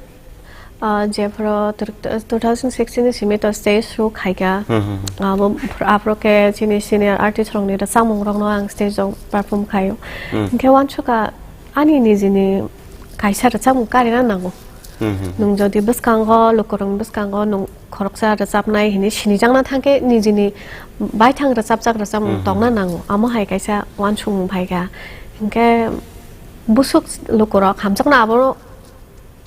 ah, jephuru tur-, two thousand sixteen ni simi to stage show khaikha. Hmm, hmm, hmm. Abo, aphuru khe chini senior artist rokni rwchapmung rokno ang stage o perform khaio. Hmm. Hwnkhe uansukha ani nijini kaisa rwchapmung karina nango. Hmm, hmm, hmm. Nwng jodi bwskango, lukurokni bwskango nwng khoroksa rwchapnai hinwi sinijakna thangkhe nijini baithang rwchapjak rwchapmung Hmm, hmm, tongna hmm. nango. Amo hai kaisa uansukmung phaikha. Hinkhe busuk lukurok hamjakna abo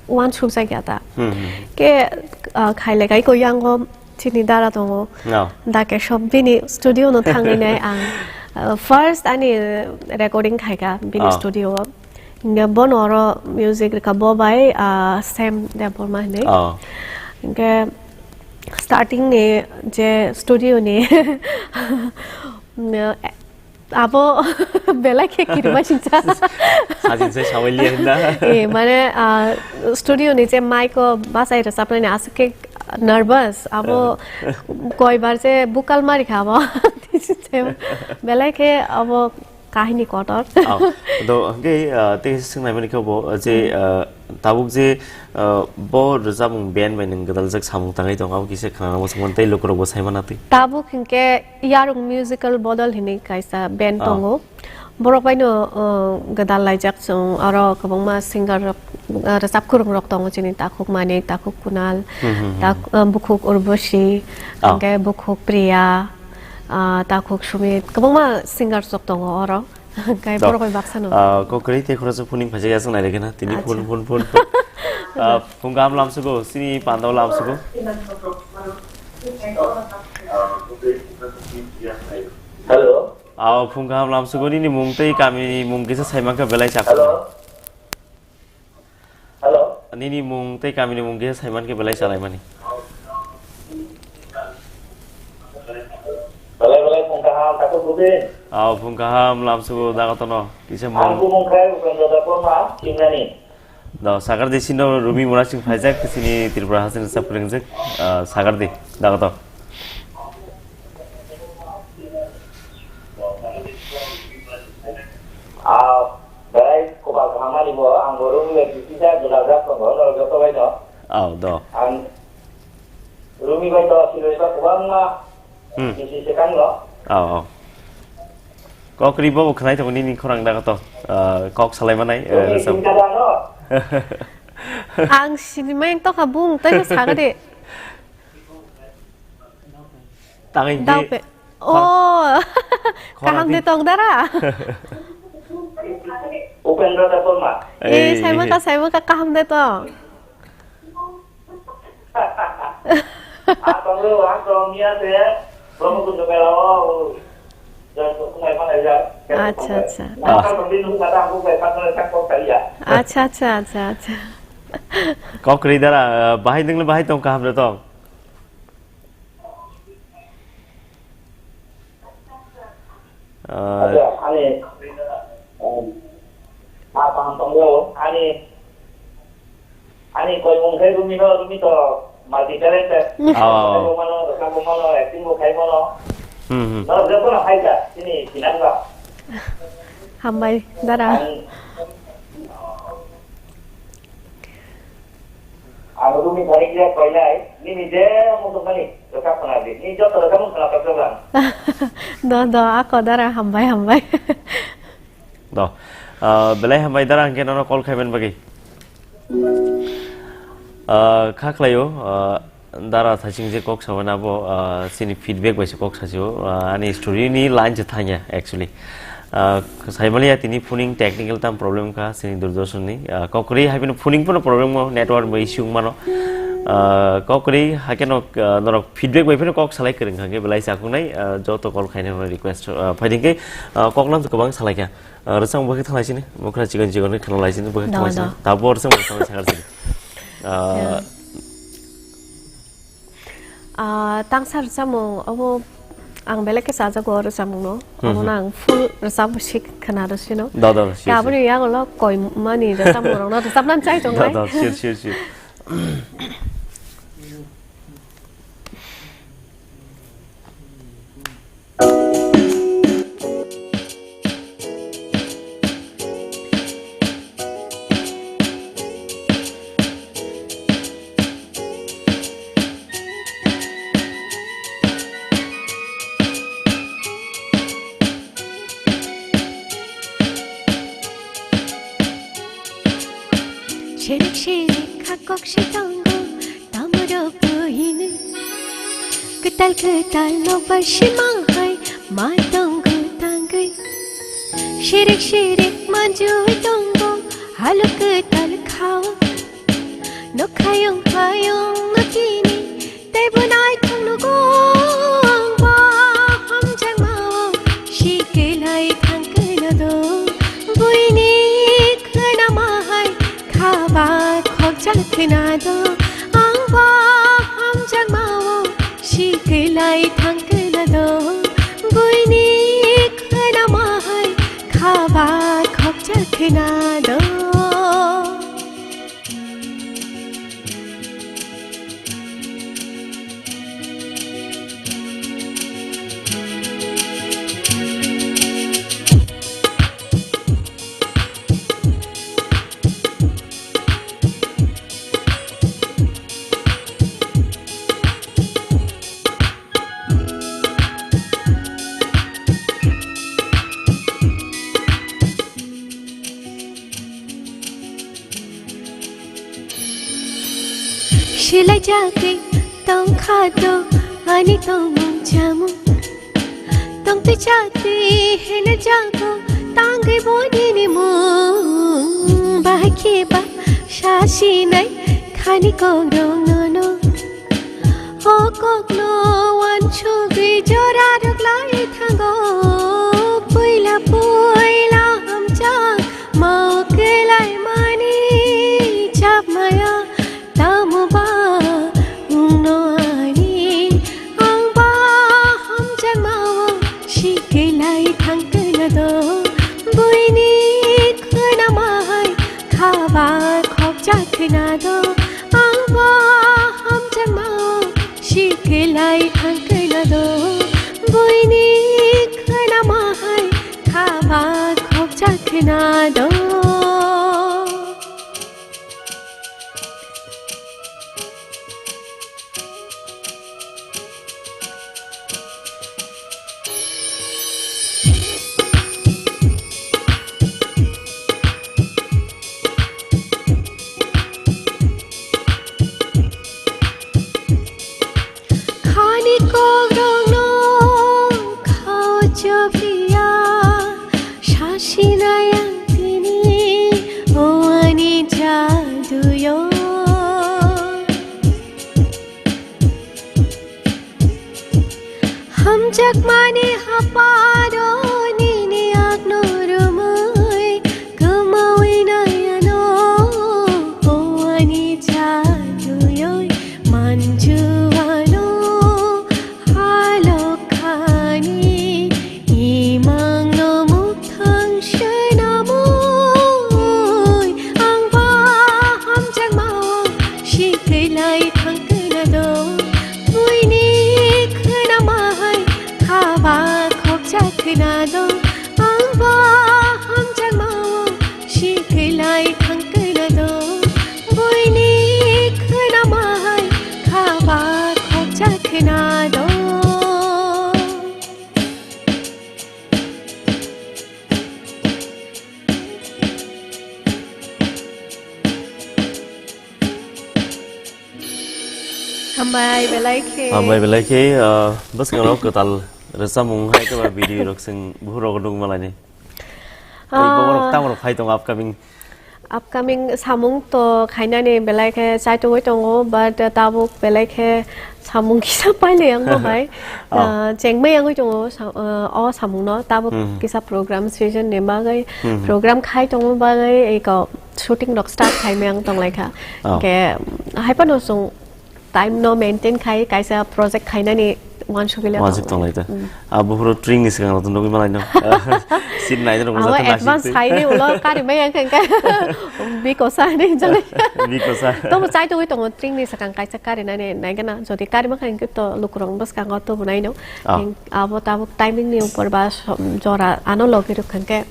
uansukjakya ta. Hmm, hmm. Khe, ah, khaile kai koyango chini dara tongo. No. Da Keshob bini studio no thangwi nai ang, ah, first ani recording khaikha bini Oh. studio o. Hinkhe bono oro music rwkha bo bai, ah, Sam Debbarma hinwi. Oh. Hinkhe starting ni je studio ni, mm, abo belai khe kirima sincha. Sajin sai sawai liya hinda. Eh, mane, ah, studio ni je mic o bachai rwchapnai ni aswk khe nervous. Abo Eh. koibar je bukal mari kha abo. Belai khe abo kahini kotor. Oh, do, hwnkhe, ah, tei swngnaimani khe bo, ah, je, Hmm. ah, tabuk je, ah, bo rwchapmung band bai nwng gwdaljak samung tangwi tongo, abo kisa khwnana muchungmani tei lukurokbo saimana twi. Tabuk hinkhe Yarung Musical Bodol hinwi kaisa band Oh. tongo. Borok baino, uh, gwdal laijak chwng, oro kwbangma singer rok, uh, rwchap kwrwng rok tongo chini takhuk Manik, takhuk Kunal, Hmm, hmm, hmm. tak-, uh, bukhuk Urboshi, Oh. hwnkhe bukhuk Priya, uh, takhuk Sumit, kwbangma singers rok tongo oro. Hwnkhe Dok. borok bai baksa no. Ah, kok kwrwi tei khoroksa phuning phaijak ya, chwng nai rwkhe na. Tini Acha. phun, phun, phun, phun. Ah, phung kaham lamsugo, chini pandao lamsugo. Hello. Ah, phung kaham lamsugo, nini mung tei kamini mung kisa saimankha belai chakha. Hello. Hello. Nini mung tei kamini mung kisa saimankhe belai chalaimani. Belai belai phung kaham, takhuk Rubin. Aw, phung kaham, lamsugo dagotono. Kisa Ang mung. Bumung khai Upendra Debbarma, Chingnani. Do, sagar di sino Rumi Murasing phaijak, sini Tripura hasin sa phulengjak, ah, sagar di, dagoto. Ah, belai kubal kaham ani bo, ang bo Rumi bai kisa gwdalrok tongo, norok joto bai no. Aw, do. Ang Rumi bai to siroi ba kwbangma Hmm. bisi swkang no. Aw, aw. Kok ri bo khwnai tongo nini khorang dagoto. Ah, kok salai manai, eh, Rumi resam. Singkha da no. Ang sinimai tokha bung, tei saga de. Tangwi Dau pe. Oh. Khorang kaham de ti- tong dara. Upendra Debbarma. Eh, Ei. Saimaka, saimaka, kaham de tong. Ang tongwi, ang tongya se, Brahma Kunda mela o, jai ko kumai mana ya. Acha, acha. Ang tongwi nung kata ang kumai mana tak kok kaya. Acha, acha, acha, acha. Kok ri dara, bahai nung bahai tong kaham de tong. Ah. Acha, ani, um, ma pang tongo, ani, ani koi mung khai Rumi no, Rumi to multi talented. Oh. Khai bo mano, khai bo mano, acting bo khai mano. Hmm, hmm. No, je kono khai ja, sini, sinang ba. Hambai, dara. Ani, Ang Rumi thani khe koinai, nini je muchungmani rwchap khna di. Ni joto rwchapmung khna paijak lang. Do, do, ako dara hambai, hambai. Do. Ah, belai hambai dara hwnkhe nono call khaiman bagwi. Ah, kha khlaio, ah, Dara thaching je kok samani abo, ah, chini feedback bai se kok sachio, ah, ani story ni line se thangya actually. Ah, saimaliya tini phoning technical tam problem kha chini Doordarshan ni. Ah, kok kwrwi hai phano phoning phano problem mo network bai issue wngmano. Ah, kok kwrwi hai kheno, ah, norok feedback bai phano kok salai kwrwng kha khe belai chakhungnai, ah, joto call khainai rokno request, ah, phaidi khe, ah, kok lam kwbang salai kha. Ah, rwchapmung bo khe thanglai sini, bo khna chikon chikon khe khna lai sini, bo khe No, thanglai sini. No. Tabuk bo rwchapmung bo thanglai sini. Ah, Yeah. Ah, tangsa rwchapmung, obo ang belai khe chajago o rwchapmung no. Hmm, Obo hmm. no ang full rwchapmung sik khna rw sino. Da, da, sure, Khe aboni sure. yagulo koimani rwchapmung rokno rwchapnani chai tongnai. Da, da, sure, sure, sure. Shirik shirik kha kok se tongo, tamoro buini. Kwtal kwtal nokbar sima hai ma tongo tangwi. Shirik shirik manjui tongo, halo kwtal khao. Nokhayung phayung no tini, teibo naithok nugo ang ba hamjakmao. Sikelai thangkhe no do, buini khwnama hai khaba khokjak khna do. Ang ba hamjakmao, sikelai thangkhe no do, buini khwnama hai khaba khokjak khna do. Silai jagwi tongkha do ani tongmung chamung. Tongtwi chati hena jago tangwi bonini mung. Bahai khe ba sasinai khani kokrok nono. O kokno wansugwi jora rwklai thango. Puila puila hamjak ma kwlaimani chapmaya. Tamo ba wngno ani ang ba hamjakmao sikelai thangkhe na do. Buini khwnamahai khaba khokjak khe na do. Ang ba hamjakmao sikelai thangkhe na do. Buini khwnamahai khaba khokjak khe na do. Khani kokrokno khao chophiya, sasinai ang tini o ani jaduyo. Hamjakmani haparo nini agno rumui kwmaui nayano o ani jaduyoi manjuano halokhani imangno muktang senamui ang ba hamjakmao sikelai thangkhe na do. Buini khwnamahai khaba khokjak khe na do. Ang ba hamjakmao sikelai thangkhe na do. Buini khwnamahai khaba khokjak khe na do. Hambai belai khe. Hambai belai khe, ah, bwskango kwtal rwchapmung hai khe ba video rok chwng buhurok nukma lainai. Tei Ah. boborok tamorok phai tongo upcoming? Upcoming samung to khainani belai khe chaitugwi tongo, but, uh, tabuk belai khe samung kisa pailai ang bo bai. Ah. Uh, chengmai yangwi tongo sa-, uh, o samungno tabuk Hmm. kisa program season ni bagwi Hmm. program khai tongma bagwi eko shooting rok start khaimai ang tonglaikha. Oh. Hwnkhe, hai phano chwng time no maintain khai kaisa project khainani uansukgwi le Uansuk tongo. Tonglai ta. Mm. Ah, buphuru tring ni swkang rok nugwi malai no. Sin nai rok Abo jatha advance nasik twi. Khai ni ulo kari mai ang khe bikosa ni jani. Bikosa. Tobo chai tugwi tongo tring ni swkang kaisa kari nani nai gana jodi kari ma kha hwnkhe to lukurok bwskango tubu nai no. Ah. Hwnkhe abo tabuk timing ni upor ba so-, jora ano logi rwkha hwnkhe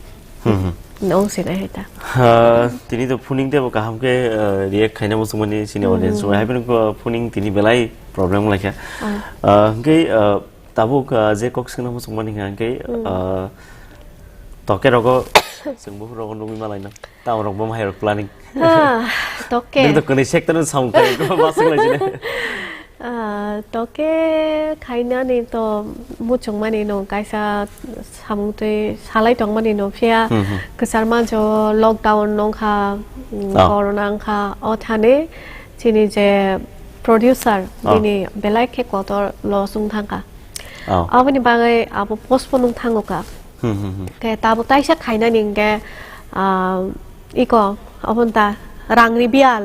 Hmm, hmm. Nong sinai hai ta. Ah, tini to phuning tebo kaham khe, ah, react khaina muchungmani chini audience rok. Hmm. Hai phano, ah, phuning tini belai problem wnglaikha. Ah. Ah, hwnkhe, ah, tabuk, ah, je kok swngna muchungmani hwnkhe, Hmm. ah, toke rogo chwng buphuru rogo nugwi malaino. Tamo rok bo hai rok planning. Ah, toke. Nung to kwnwi sector no samung khe ma swnglaisini. Ah, toke khainani to muchungmani no kaisa samung twi salai tongmani no phiya Hmm, hmm. kwchar manjo lockdown nongkha, mm, Oh. corona wngkha, o thani chini je producer Oh. bini belai khe kotor loss wng thangkha. Oh. Aboni bagwi abo postpone wng thango kha. Hmm, hmm, hmm. Khe tabuk taisa khainani hwnkhe, ah, iko, obo wngta rangni biyal.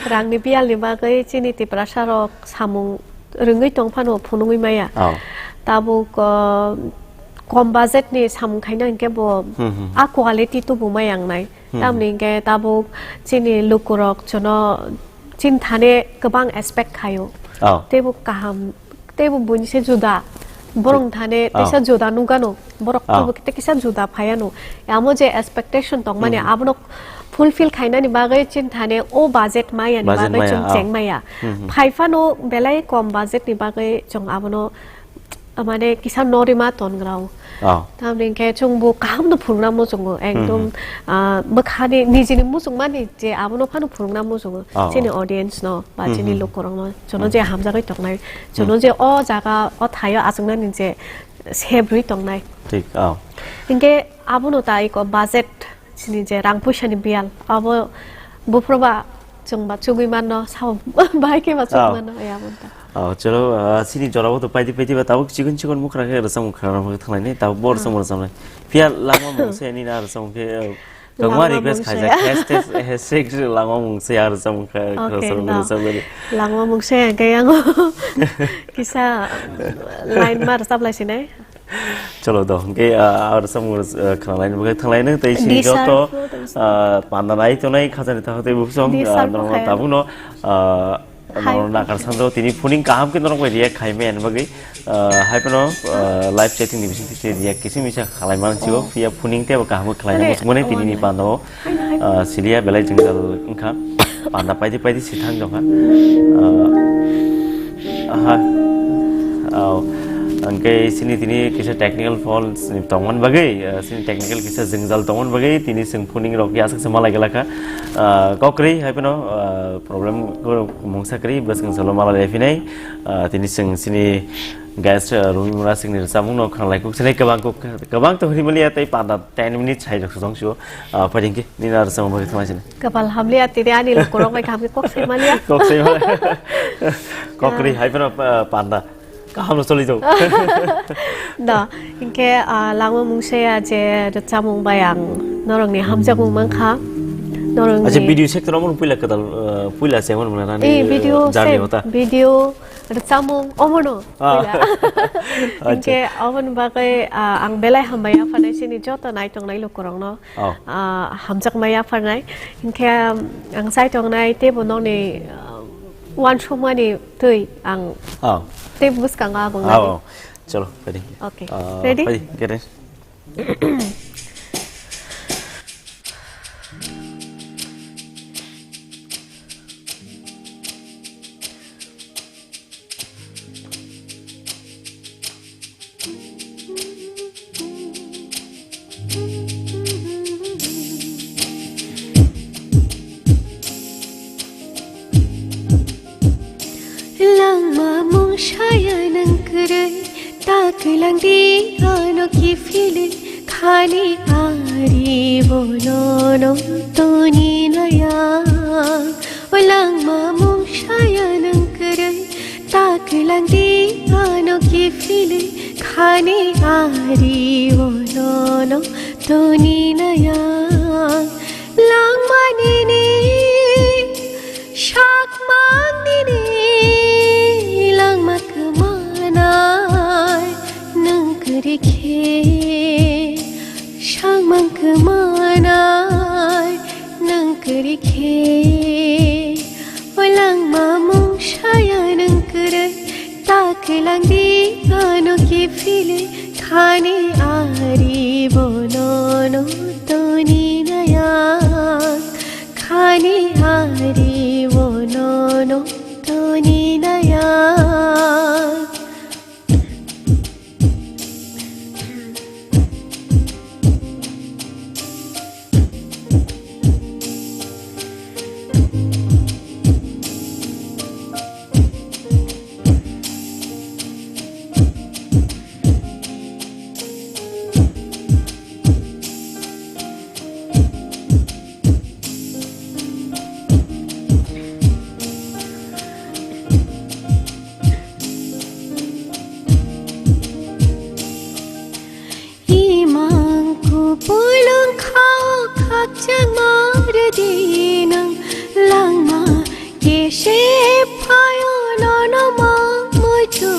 Rangni biyalni bagwi chini Tiprasa rok samung rwngwi tong phano phunugwi maya. Oh. Tabuk, ah, kom budget ni samung khaina hwnkhe bo Hmm, hmm. a quality tubu maya wngnai. Hmm. Tamni hwnkhe tabuk chini lukurok jono chini thani kwbang expect khaio. Oh. Teibo kaham, teibo buini se juda. Borok thani Oh. teisa juda nukgano. Borok Oh. teibo kisa juda phaiano. Amo je expectation tongmani Hmm. abono fulfill khainani bagwi chini thani o budget mayani Budget bagwi maya, chwng oh. chengmaya. Hmm, hmm. Phaiphano belai kom budget ni bagwi chwng abono mane kisa norima tongrao. Oh. Tamni hwnkhe chwng bo kaham no phunukna muchungo, ekdom, Hmm, hmm. ah, bwkhani nijini muchungmani je abono phano phunukna muchungo, Oh. chini audience no, ba Hmm, chini hmm. lukurok no, chwngno Hmm. je hamjagwi tongnai, chwngno Hmm. je o jaga, o thaio achuknani je sebrwi tongnai. Thik, oh. Hinkhe abono ta iko budget, chini je rang puisa ni biyal, abo buphuru ba chwng ba chugwi manno, sao bahai khe ba chugwi Oh. manno, ya, abo ta. Oh, chwlo, ah, chini jorao to paidi paidi ba tabuk chikon chikon mukra khe rwchapmung khna rwchapmung thanglaini, tabuk bo Oh. rwchapmung rwchapnai. Phiya langma mungse nini na rwchapmung khe, eh, kwbangma Langma request mungse. khaijak, hashtag, hashtag langma mungse ya rwchapmung khe Okay, rwchapmung no. rwchapmani. Langma mungse hwnkhe yango kisa line ma rwchaplai sinai. Cholo do, hwnkhe, ah, ah, rwchapmung, ah, khna laini bagwi thanglaino tei chini These are joto, photos. ah, panda nai tongnai khajani takhuk tei bukhuk song, These ah, are norokno photos. tabukno, ah, Hi. norokno nakar sandro tini phuning kaham khe norok bai react khai maya bagwi, ah, hai phano, ah, live chatting ni bisingtwi tei react kisa misa khalai man sigo, Oh. phiya phuning tei bo kaham khe khlaina Mane, muchungmani tini ni oh, pandao. Hai, hai. Ah, siliya belai jwngjal wngkha. Panda paidi paidi si thang jokha. Ah, aha. Oh. Hwnkhe sini tini kisa technical fault tongmani bagwi, ah, sini technical kisa jwngjal tongmani bagwi tini chwng phuning rok ya aswk se malai glakha. Ah, kokrwi hai phano, ah, problem ko mungsa kwrwi bwskang salo malai lai phinai. Ah, tini chwng sini guest, ah, Rumi Mura singni rwchapmung no khna lai kuk sinai kwbang kuk, kwbang to hwnwi maliya tei panda ten minutes hai rok song sio. Ah, phaidi hwnkhe nini aro chwng bagwi thangma sini. Kapal hamliya tini ani lukurok bai kaham khe kok sai maliya. Kok sai maliya. Kok kwrwi Ah. hai phano, ah, panda. Kaham no choli tongo. Da, hinkhe, ah, langma mungse ya je rwchapmung bai ang norokni hamjakmung mankha. Norokni Acha video sector omo puila kwtal, ah, puila se omo nang nani, Eh, video ah, journey se, hota. video rwchapmung omono Ah. puila. Acha. Hinkhe oboni bagwi, ah, ang belai hambai yapharnai chini joto naitongnai lukurokno. Oh. Ah, hamjakma yapharnai. Hinkhe, um, ang chai tongnai teibo nokni, uh, uansukmani twi ang Oh. tei bwskango abongnani. Oh, oh. Cholo, ready. Okay. Ah, Ready? Ready, get ready. Langma mungsaya nang kwrwi, ta kwlangdi ano kiphilwi, khani ari bono no toni naya. O langma mungsaya nang kwrwi, ta kwlangdi ano kiphilwi, khani ari bono no toni naya. Langma nini sakmang nini langma kwmanai nang kwrwi khe, sakmang kwmanai nang kwrwi khe, o langma mungsaya nang kwrwi, ta kwlangdi ano kiphilwi, khani ari bono no toni naya, khani ari bono no toni naya. Imang kupulung khao khakchangma rwdi nang langma kese phaio nono mang muitu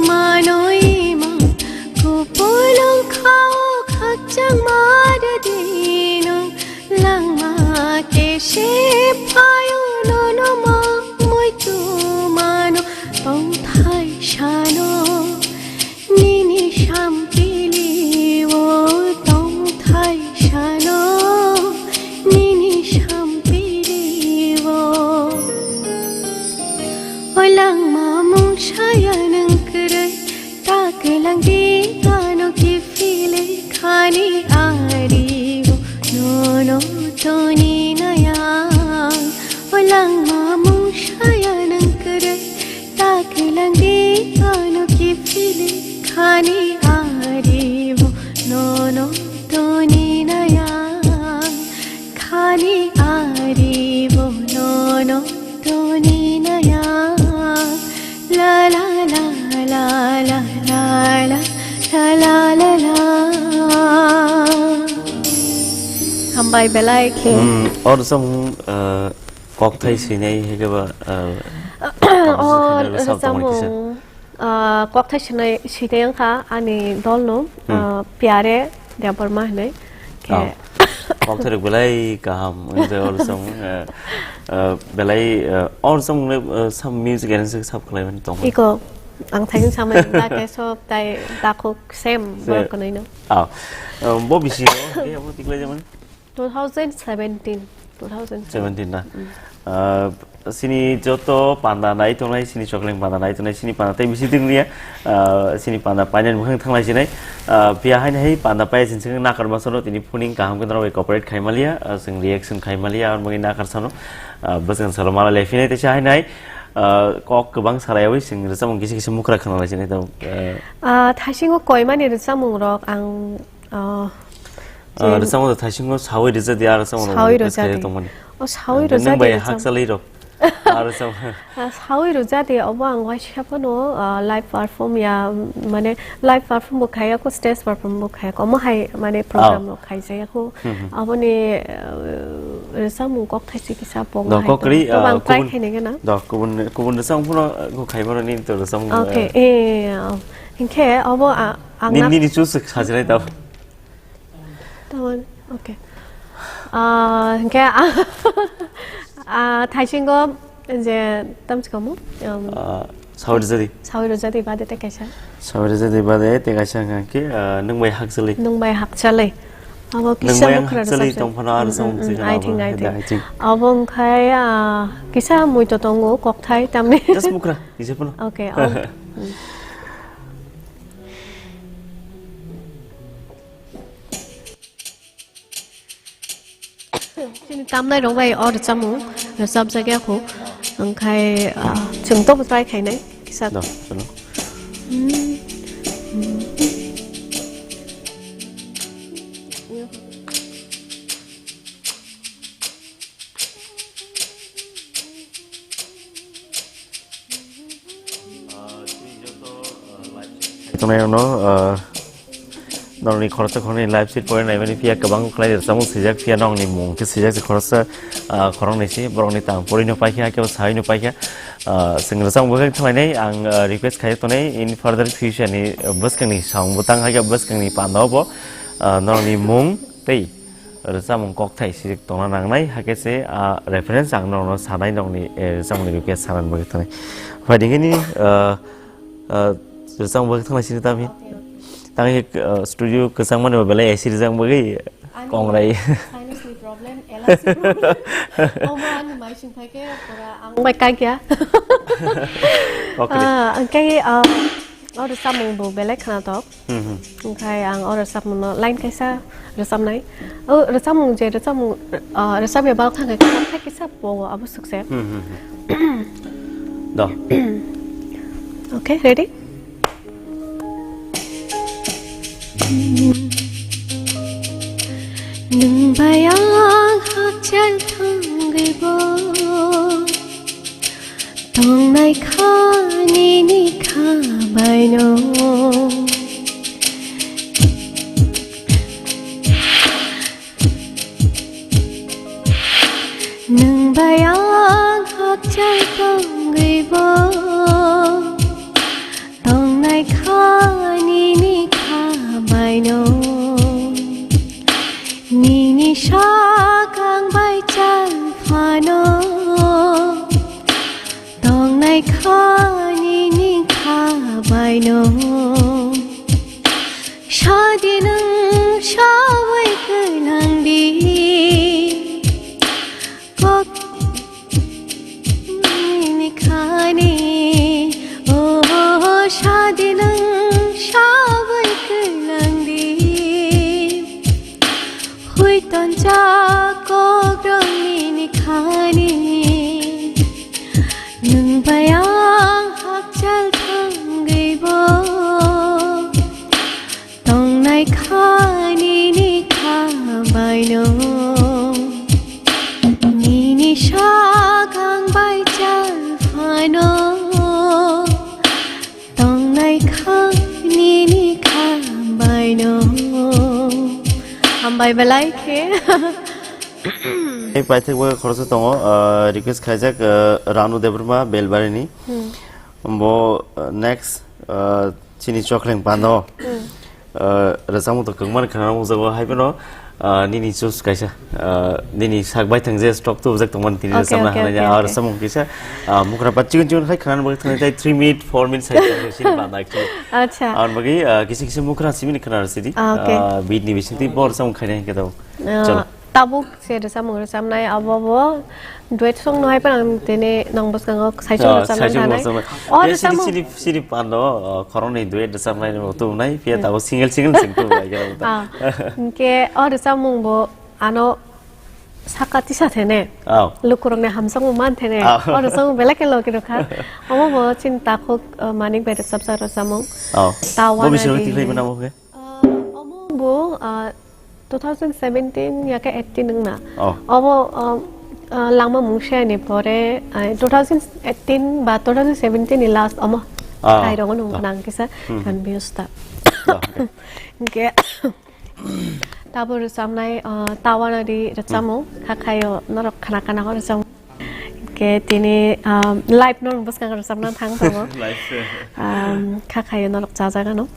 mano imang kupulung khao khakchangma rwdi nang langma kese phaio nono mang muitu mano tongthai sano. Nini sampili o tongthai sano, nini sampili o. Bai belai khe. Hmm, or song, uh, kokthai sinai hege ba, uh, O composition khainai rwchap tongmani kisa. Rwchapmung, uh, kokthai sinai, sinai wngkha ani dolno, Hmm. uh, Pyare Debbarma hinwi. Khe Oh. Kokthai rok belai kaham, wngkha or song, uh, uh, belai, uh, or song le, uh, some music arrange sab khlaimani tongmani. Iko, ang thaikin samai, da khe sob tai dakhuk same Se- borok kwnwi no. Ah, um, bo bisi no, hege abo tiklai jamani. Two thousand seventeen, two thousand seventeen. Seventeen na? Mm. Ah, sini joto panda nai tongnai, sini chokleng panda nai tongnai, sini panda tei bisi ding liya, ah, sini panda painani mwkhang thanglai sinai. Ah, phiya haino hai panda paiya sini sini nakar ma sano, tini phuning kaham khe norok bai cooperate khai maliya, ah, chwng reaction khai maliya, aboni bagwi nakar sano, ah, bwswng salo mala le phinai tei sa haino hai, ah, kok kwbang salaiwi chwng rwchapmung kisa kisa mukra khna lai sinai tong, ah. Ah, thaisingo koimani rwchapmung rok ang Ah, Ah, je rwchapmung thaisingo sawi rwja di, ah, rwchapmung sawi rwja di. Tongmani. O, sawi rwja di rwchap- Nang bai hakchalwi rok. Ah, rwchap- Ah, sawi rwja di, obo ang waisa phano, ah, live perform ya, mane live perform bo khaiya ko, stage perform bo khaiya ko, omo hai mane program rok khaijaya ko. Hmm, hmm. Aboni, ah, rwchapmung kok thaisi kisa pong Do hai kok kri, to. To ah, bang try kubun, khainai gana. Do kubun, kubun rwchapmung phano, ah, ko khaibar ni to rwchapmung, Okay, ah. Eh, oh. Hinkhe obo, ah, ang Ni, na- ni, ni choose sajilai tao. Tamoni, okay. Ah, hingke, ah, ah, thaisingo je tamchikomo, um, Ah, sawi rwjadi. Sawi rwjadi bade te kaisa. Sawi rwjadi bade te kaisa hingke, ah, nwng bai hakchalwi. Nwng bai hakchalwi. Abo Nwng kisa bai ang bukra hakchalwi rwjak tong phano aro Mm, samung mm, swijak mm, I abo think, I heda think. I think. Abo wngkhai, ah, kisa muito tongo kokthai tamni. Just bukra, kisa phano. Okay, oh. Mm. Chini tamnai rok bai o rwchapmung rwchapjak ya kho, wngkhai, ah, chwng tobo try khainai kisa. Da, chalo. Tongnai rokno, ah, norokni khoroksa khoroknwi live sheet pore naimani phiya kwbang khlai rwchapmung swijak, phiya nokni mung khe swijak se khoroksa, ah, khoroknwi se borokni tang porino paikha, hakhe bo saino paikha. Ah, chwng rwchapmung bwkhak thanglainai ang, ah, request khai tongnai in further future ni, ah, bwskangni samung bwtang hakhe bwskangni panda o bo, ah, norokni mung tei rwchapmung kokthai sijik tongna nangnai, hakhe se, ah, reference ang norokno sanai nokni, eh, rwchapmungni rwkhe sanani bagwi thangni. Phaidi hini, ah, ah, rwchapmung bagwi thanglai sini tamo hin. Tang hi, ah, studio kwchangmani bo belai A C rwchapmung bagwi Ani kongrai. Sinus ni problem, allergy problem. Omo ani mai sing phai khe pura ang bai kaikya. Okay. Ah, angkai, ah, o rwchapmung bo belai khwnathok. Hmm, hmm. Onkhe ang o rwchapmungno line kaisa rwchapnai. O rwchapmung je rwchapmung, ah, rwchapya bal thangkhe khwna kisa pogo abo swkse. Hmm, hmm, hmm. Do. Okay, ready? Nwng bai ang hakchal thangwi bo. Tongnai kha nini kha baino. Nwng bai ang hakchal tongwi bo. Tongnai kha nini kha baino. Nini sak ang bai chal phano. Tongnai kha nini kha baino. Sadi nwng sawi kwnang di. Kok nini khani. Oh, sadi nwng sawi kwnang di. Hui tonjak kok rok nini khani. Nwng bai ang hakchal thangwi bo. Tongnai kha nini kha baino. Nini sak ang bai chal phano. Tongnai kha nini kha baino. Hambai belai khe. Tei paithak bai khoroksa tongo, ah, request khaijak, ah, Ranu Debbarma Belbarini. Hmm. Bo, ah, next, ah, chini Chokreng Pando. Hmm. Ah, rwchapmung to kwbangma khna nukjago, hai phano, ah, nini choose kaisa, ah, nini sak baithang je stock tubujak tongmani tini Okay, rwchapna okay, hanai okay, ah, okay. Rwchapmung kisa, ah, mukhra pa chikon chikon khai khna nukjak thanai tai three minute, four minutes hai tong sini panda actually. Acha. Aboni bagwi, ah, kisa kisa mukhra simi ni khna rwsidi. Ah, okay. Ah, beat ni bisingtwi bo rwchapmung khainai hwnkhe to. Ah, Chalo. Tabuk se rwchapmung rwchapnai abo bo duet song no hai phano ang tini nong bwskango saichung Ah, rwchapnai saichung thanai. Rwchapnai. O Ya, sini, rwchapmung sini, sini pando, ah, khoroknwi duet rwchapnai bo tubunai, phiya Hmm. tabuk single single sing tubunai khe bo ta. Ah, hwnkhe o rwchapmung bo ano saka tisa thene. Ah. Lukurokni hamjakmung man thene. Ah. O rwchapmung belai khe logi rwkha. Omo bo chini takhuk, ah, Manik bai rwchapjak rwchapmung. Ah. Tawana Bo bising di. Tikhlai mano bo khe? Ah, omo bo, ah, two thousand seventeen ya khe eighteen wngna. Oh. Obo, ah, ah, langma mungsa ni pore, ah, two thousand eighteen ba two thousand seventeen ni last omo. Ah. Khairok no Ah. nang kisa Hmm. confused ta. Ah, okay. Hwnkhe tabo rwchapnai, ah, tawana di rwchapmung, Hmm. kha khayo norok khna khna rwchapmung. Hwnkhe tini, ah, live no bwskango rwchapna thang tongo. Live, eh. Ah, kha khayo norok chajagano.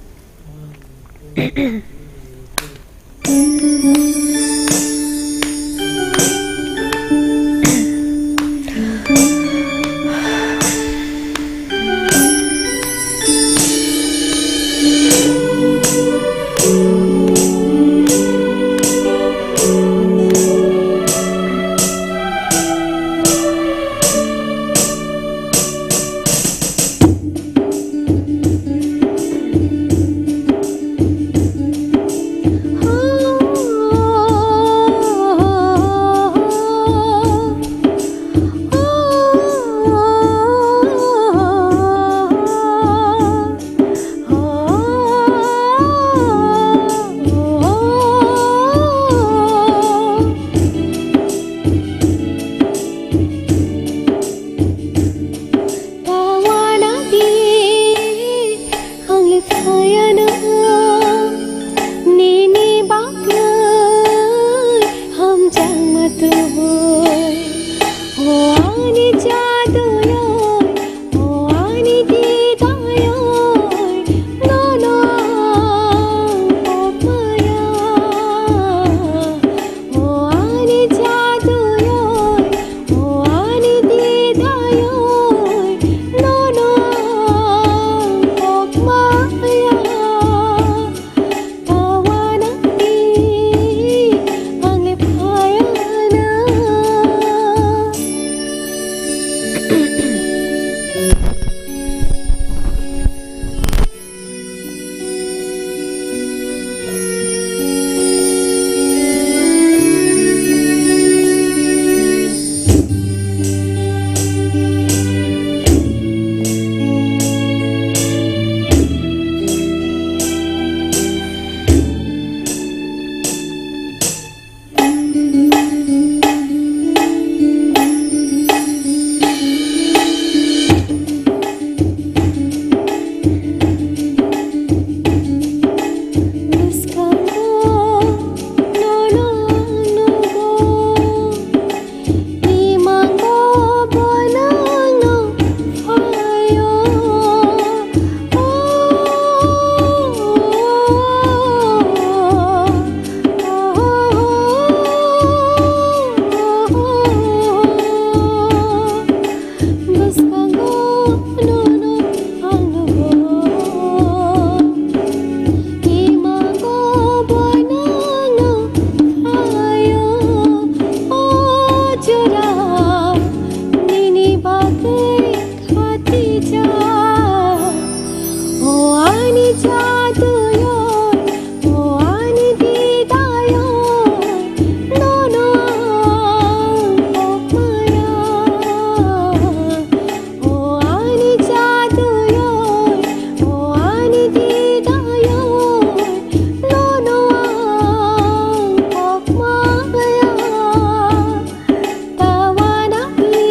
Tawana di ang le phayana nini bagwi hamjakma tubui. O ani jaduyoi, o ani didayoi, nono ang pokmaya. O ani jaduyoi, o ani didayoi, nono ang pokmaya. Tawana di ang le phayana. Khatijak, o ani jaduyoi, o ani didayoi, nono ang pokmaya. O ani jaduyoi, o ani didayoi, nono ang pokmaya. Tawana di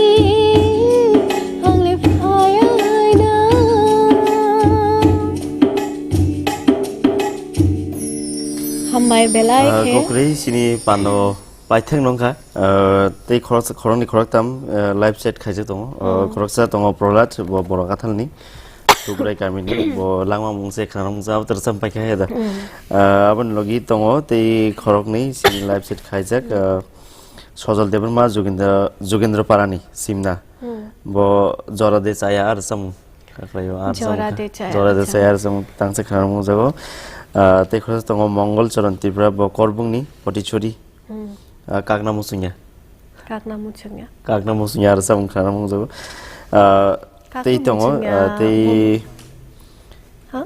ang le phayana. Hambai belai Ah, khe. Kokrwi sini pando Aithak nongkha, ah, tei khoroksa, khoroknwi khoroktam, ah, live chat khaijak tongo. Ah, hmm, khoroksa tongo Prohlad, bo Borok Athalni. Tubrai kamini, bo langma mungse khana mungsa, abo rwchap paikha he da. Hmm. Ah, aboni logi tongo, tei khoroknwi sini live chat khaijak, ah, Sojol Debbarma, Jugendra, Jugendra Parani, Simna. Hmm. Bo Jora de Chaya ar samung. Kakhlaio, ar Jora samung. De Chaya, Jora de acha. Chaya ar samung, tangsa khana mungjago. Ah, tei khoroksa tongo Mongol Charan Tripura, bo Korbungni, Potichuri. Hmm. Ah, Kakna Musungya. Kakna Musungya. Kakna Musungya ar samung khana mungjago. Ah, tei Kakna tongo, Musungya, ah, tei bo-, ha?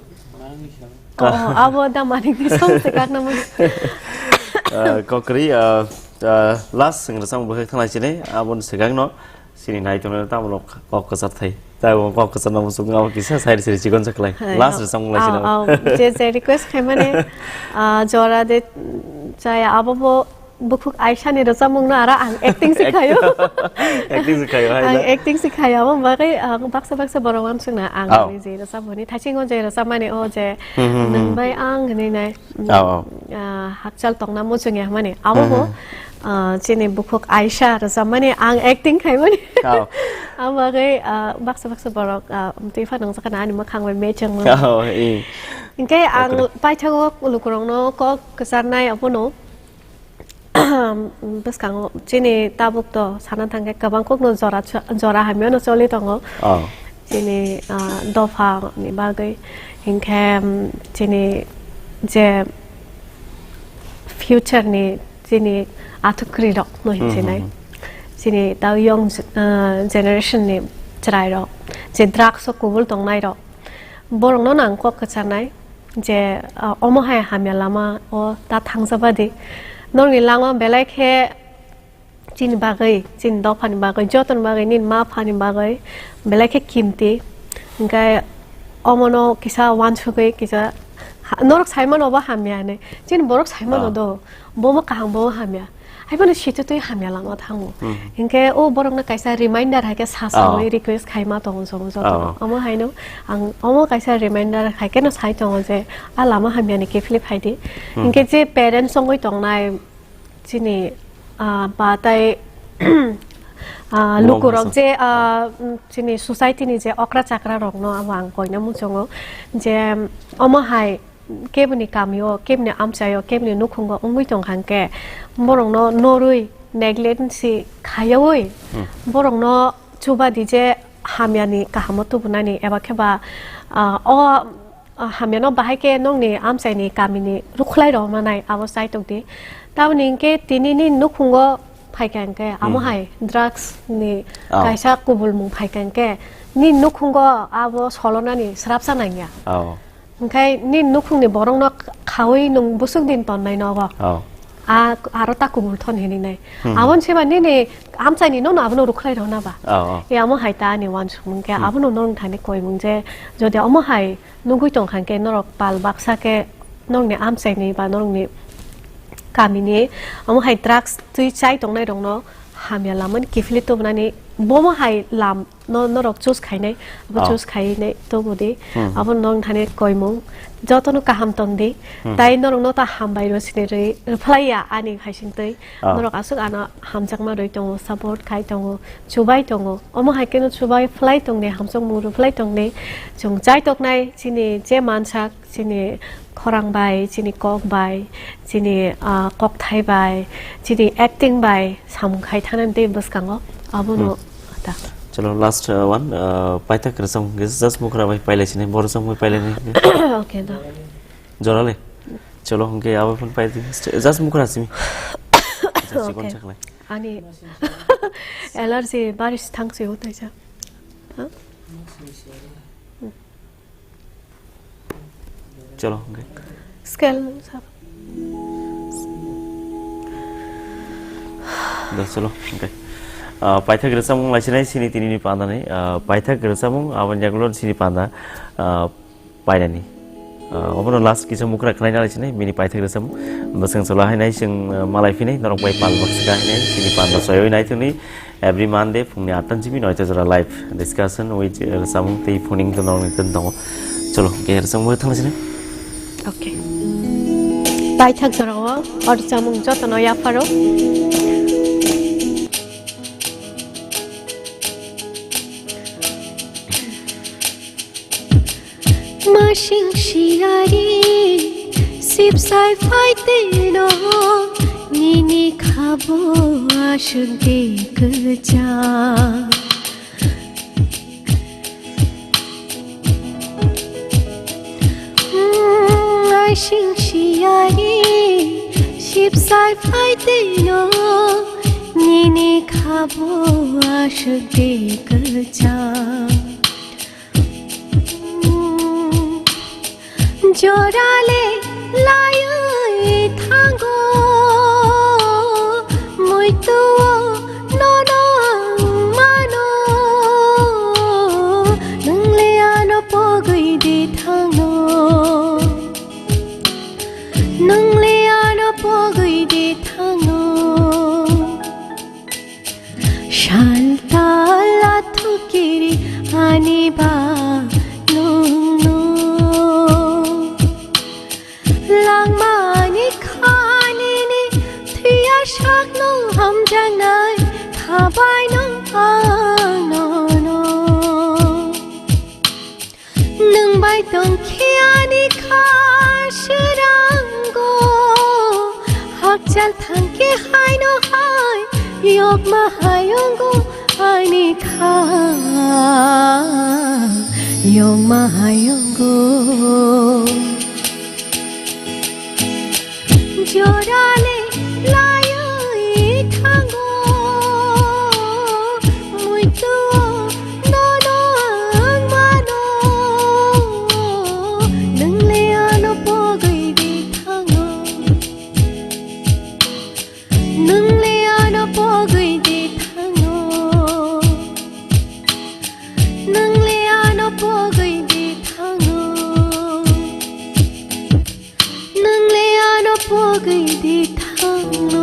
Ka- Oh, abo da manik ni song se Kakna Musungya. Ah, kokri, ah, ah, last sing rwchap bo khe thanglai sini, aboni swkang no sini nai tongno tamo kok kwchar thai. Tamo kok kwchar no musuk ngao kisa side side chikon chaklai. Hai, last oh, rwchap lai sini. Oh, oh, je, je request khai mane, ah, Jora de, mm, Chaya abo bo Bukhuk Aisha ni rwchapmung no aro ang acting se khayo. Acting se khayo, hai na? Ang acting se khayo, abo bagwi ang baksa baksa borok uansukna ang, oh, ani je rwchapmani thaisingo je rwchapmani o je, hmm, hmm, hmm, nwng bai ang hinwi nai, oh, oh, ah, hakchal tongna muchungya hwnmani. Abo bo, hmm, hmm, ah, chini Bukhuk Aisha rwchapmani ang acting khaimani. Oh. Abo bagwi, ah, baksa baksa borok, ah, twi pha nangjakha na ani mwkhang bai mechang. Oh, eh. Hinkhe ang, okay, paithago lukurokno kok kwcharnai abono. Bwskango chini tabuk to sana thangkhe kwbang kokno jora cha-, jora hamyano choli tongo. Oh. Chini, ah, dopha ni bagwi. Hinkhe, um, chini je future ni chini athukri rok no, hmm, hinchinai. Hmm, hmm. Chini tao young, ah, generation ni chwrai rok je drugs o kubul tongnai rok. Borokno no ang kok kwcharnai je, ah, omo hai hamya lama o ta thangjaba di. Norokni langma belai khe chini bagwi, chini dophani bagwi, jotoni bagwi, nini ma phani bagwi belai khe kimti. Hinkhe omono kisa uansugwi kisa ha-, norok saimano obo hamya hinwi. Chini borok saimano, ah, do, bomo kaham, bomo hamya. Haiphano situtwi hamya lama thango. Hmm. Hinkhe o borokno kaisa reminder hai khe sa, ah, sawi request khaima tongo jomo joto. Ah. Omo haino ang omo kaisa reminder hai kheno sai tongo je a lama hamyani kiphilwi phaidi. Hmm. Hinkhe je parents wngwi tongnai chini, ah, ba tai, ah, mom lukurok hasam, je, ah, chini society ni je okra chakra rokno abo ang koina muchungo je omo hai keboni kamio, keboni amchaio, keboni nukhungo wngwi tongkha hwnkhe, borokno norwi, neglect si khayaui, hmm, borokno chubadi je hamyani kahamo tubunani, eba khe ba, ah, o, ah, hamyano bahai khe nokni amchaini kamini rukhlai rw manai, abo chai tokdi. Tamoni hwnkhe tini nini nukhungo phaikha hwnkhe, hmm, amo hai drugs ni, oh, kaisa kubulmung phaikha hwnkhe, nini nukhungo abo solonani swrapsa nangya. Oh. Hwnkhe nini nukhungni borokno khaui nwng bwswk din tonnai nogo. Oh. A, aro ta kubul thon hinwi nai. Hmm. Aboni seba nini amchaini nono abono rukhlai rwna ba. Oh, oh. E amo hai ta ani uansukmung khe, hmm, abono norok thani koimung je, jodi omo hai nugui tongkha khe norok pal baksa khe norokni amchaini ba norokni kamini omo hai drugs twi chai tongnai rokno hamya lamani kiphilwi tubunani bomo hai lam no norok choose khainai, abo, oh, choose khainai tongodi. Hmm. Abo nong thani koimung, jotono kaham tongdi. Hmm. Tai norokno ta hambai rw sini rwi rwphlaiya ani haisingtwi. Oh. Norok aswk ano hamjakma rwi tongo, support khai tongo, chubai tongo. Omo hai kheno chubai phlai tongdi, hamjakmung rwphlai tongdi. Chwng chai toknai chini je mansak, chini khorang bai, chini kok bai, chini, ah, kokthai bai, chini acting bai samung khai thangna tei bwskango abono, hmm, ta. Chalo, last, uh, one, uh, paithak rwchapmung khe just mukra bai pailai sini, bo rwchapmung bai pailai ni. Okay, da. Jora le. Chalo, hwnkhe abo phone pai di. Just mukra simi. Just chikon, okay, chaklai. Ani allergy baris thang se utai ja. Ha? Chalo, okay. Scale sab. Da, chalo, okay. Ah, paithak rwchapmung lai sinai sini tini ni panda ni. Ah, paithak rwchapmung, aboni yagulo sini panda, ah, painani. Ah, obono last kisa mukra khlai nai sinai, bini paithak rwchapmung. Bwswng chwla hai nai, chwng, ah, malai phinai, norok bai pal baksa kha hai nai, sini panda soyoi nai thwngni. Every Monday phungni atta ni simi noita jora live discussion with, uh, samung tei phoning to norokni twn tongo. Chalo, hwnkhe rwchapmung bai thanglaisini. Okay. Paithak jorao o chamung jotono yapharo. Masing siyari sipsai phaiteno nini khabo aswk de kwchang. Aising siyari sipsai phaiteno nini khabo aswk de kwchang. Jorale laiwi thango, muitu o nono ang mano, nwng le ano pogwi di thango, nwng le ano pogwi di thango. Saltala thukiri ani ba nungno. Langmani khanini thwiya sakno hamjaknai khabaino ang nono. Nwng bai tongkhe ani kha swrango, hakchal thangkhe haino hai yokma hayungo ani kha yokma hayungo. Jorale laiwi thango, muitu o nono ang mano, nwng le ano pogwi di thango, nwng le ano pogwi di thango, nwng le ano pogwi di thango. Nwng le ano pogwi di thango.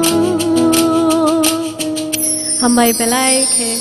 Hambai belai khe.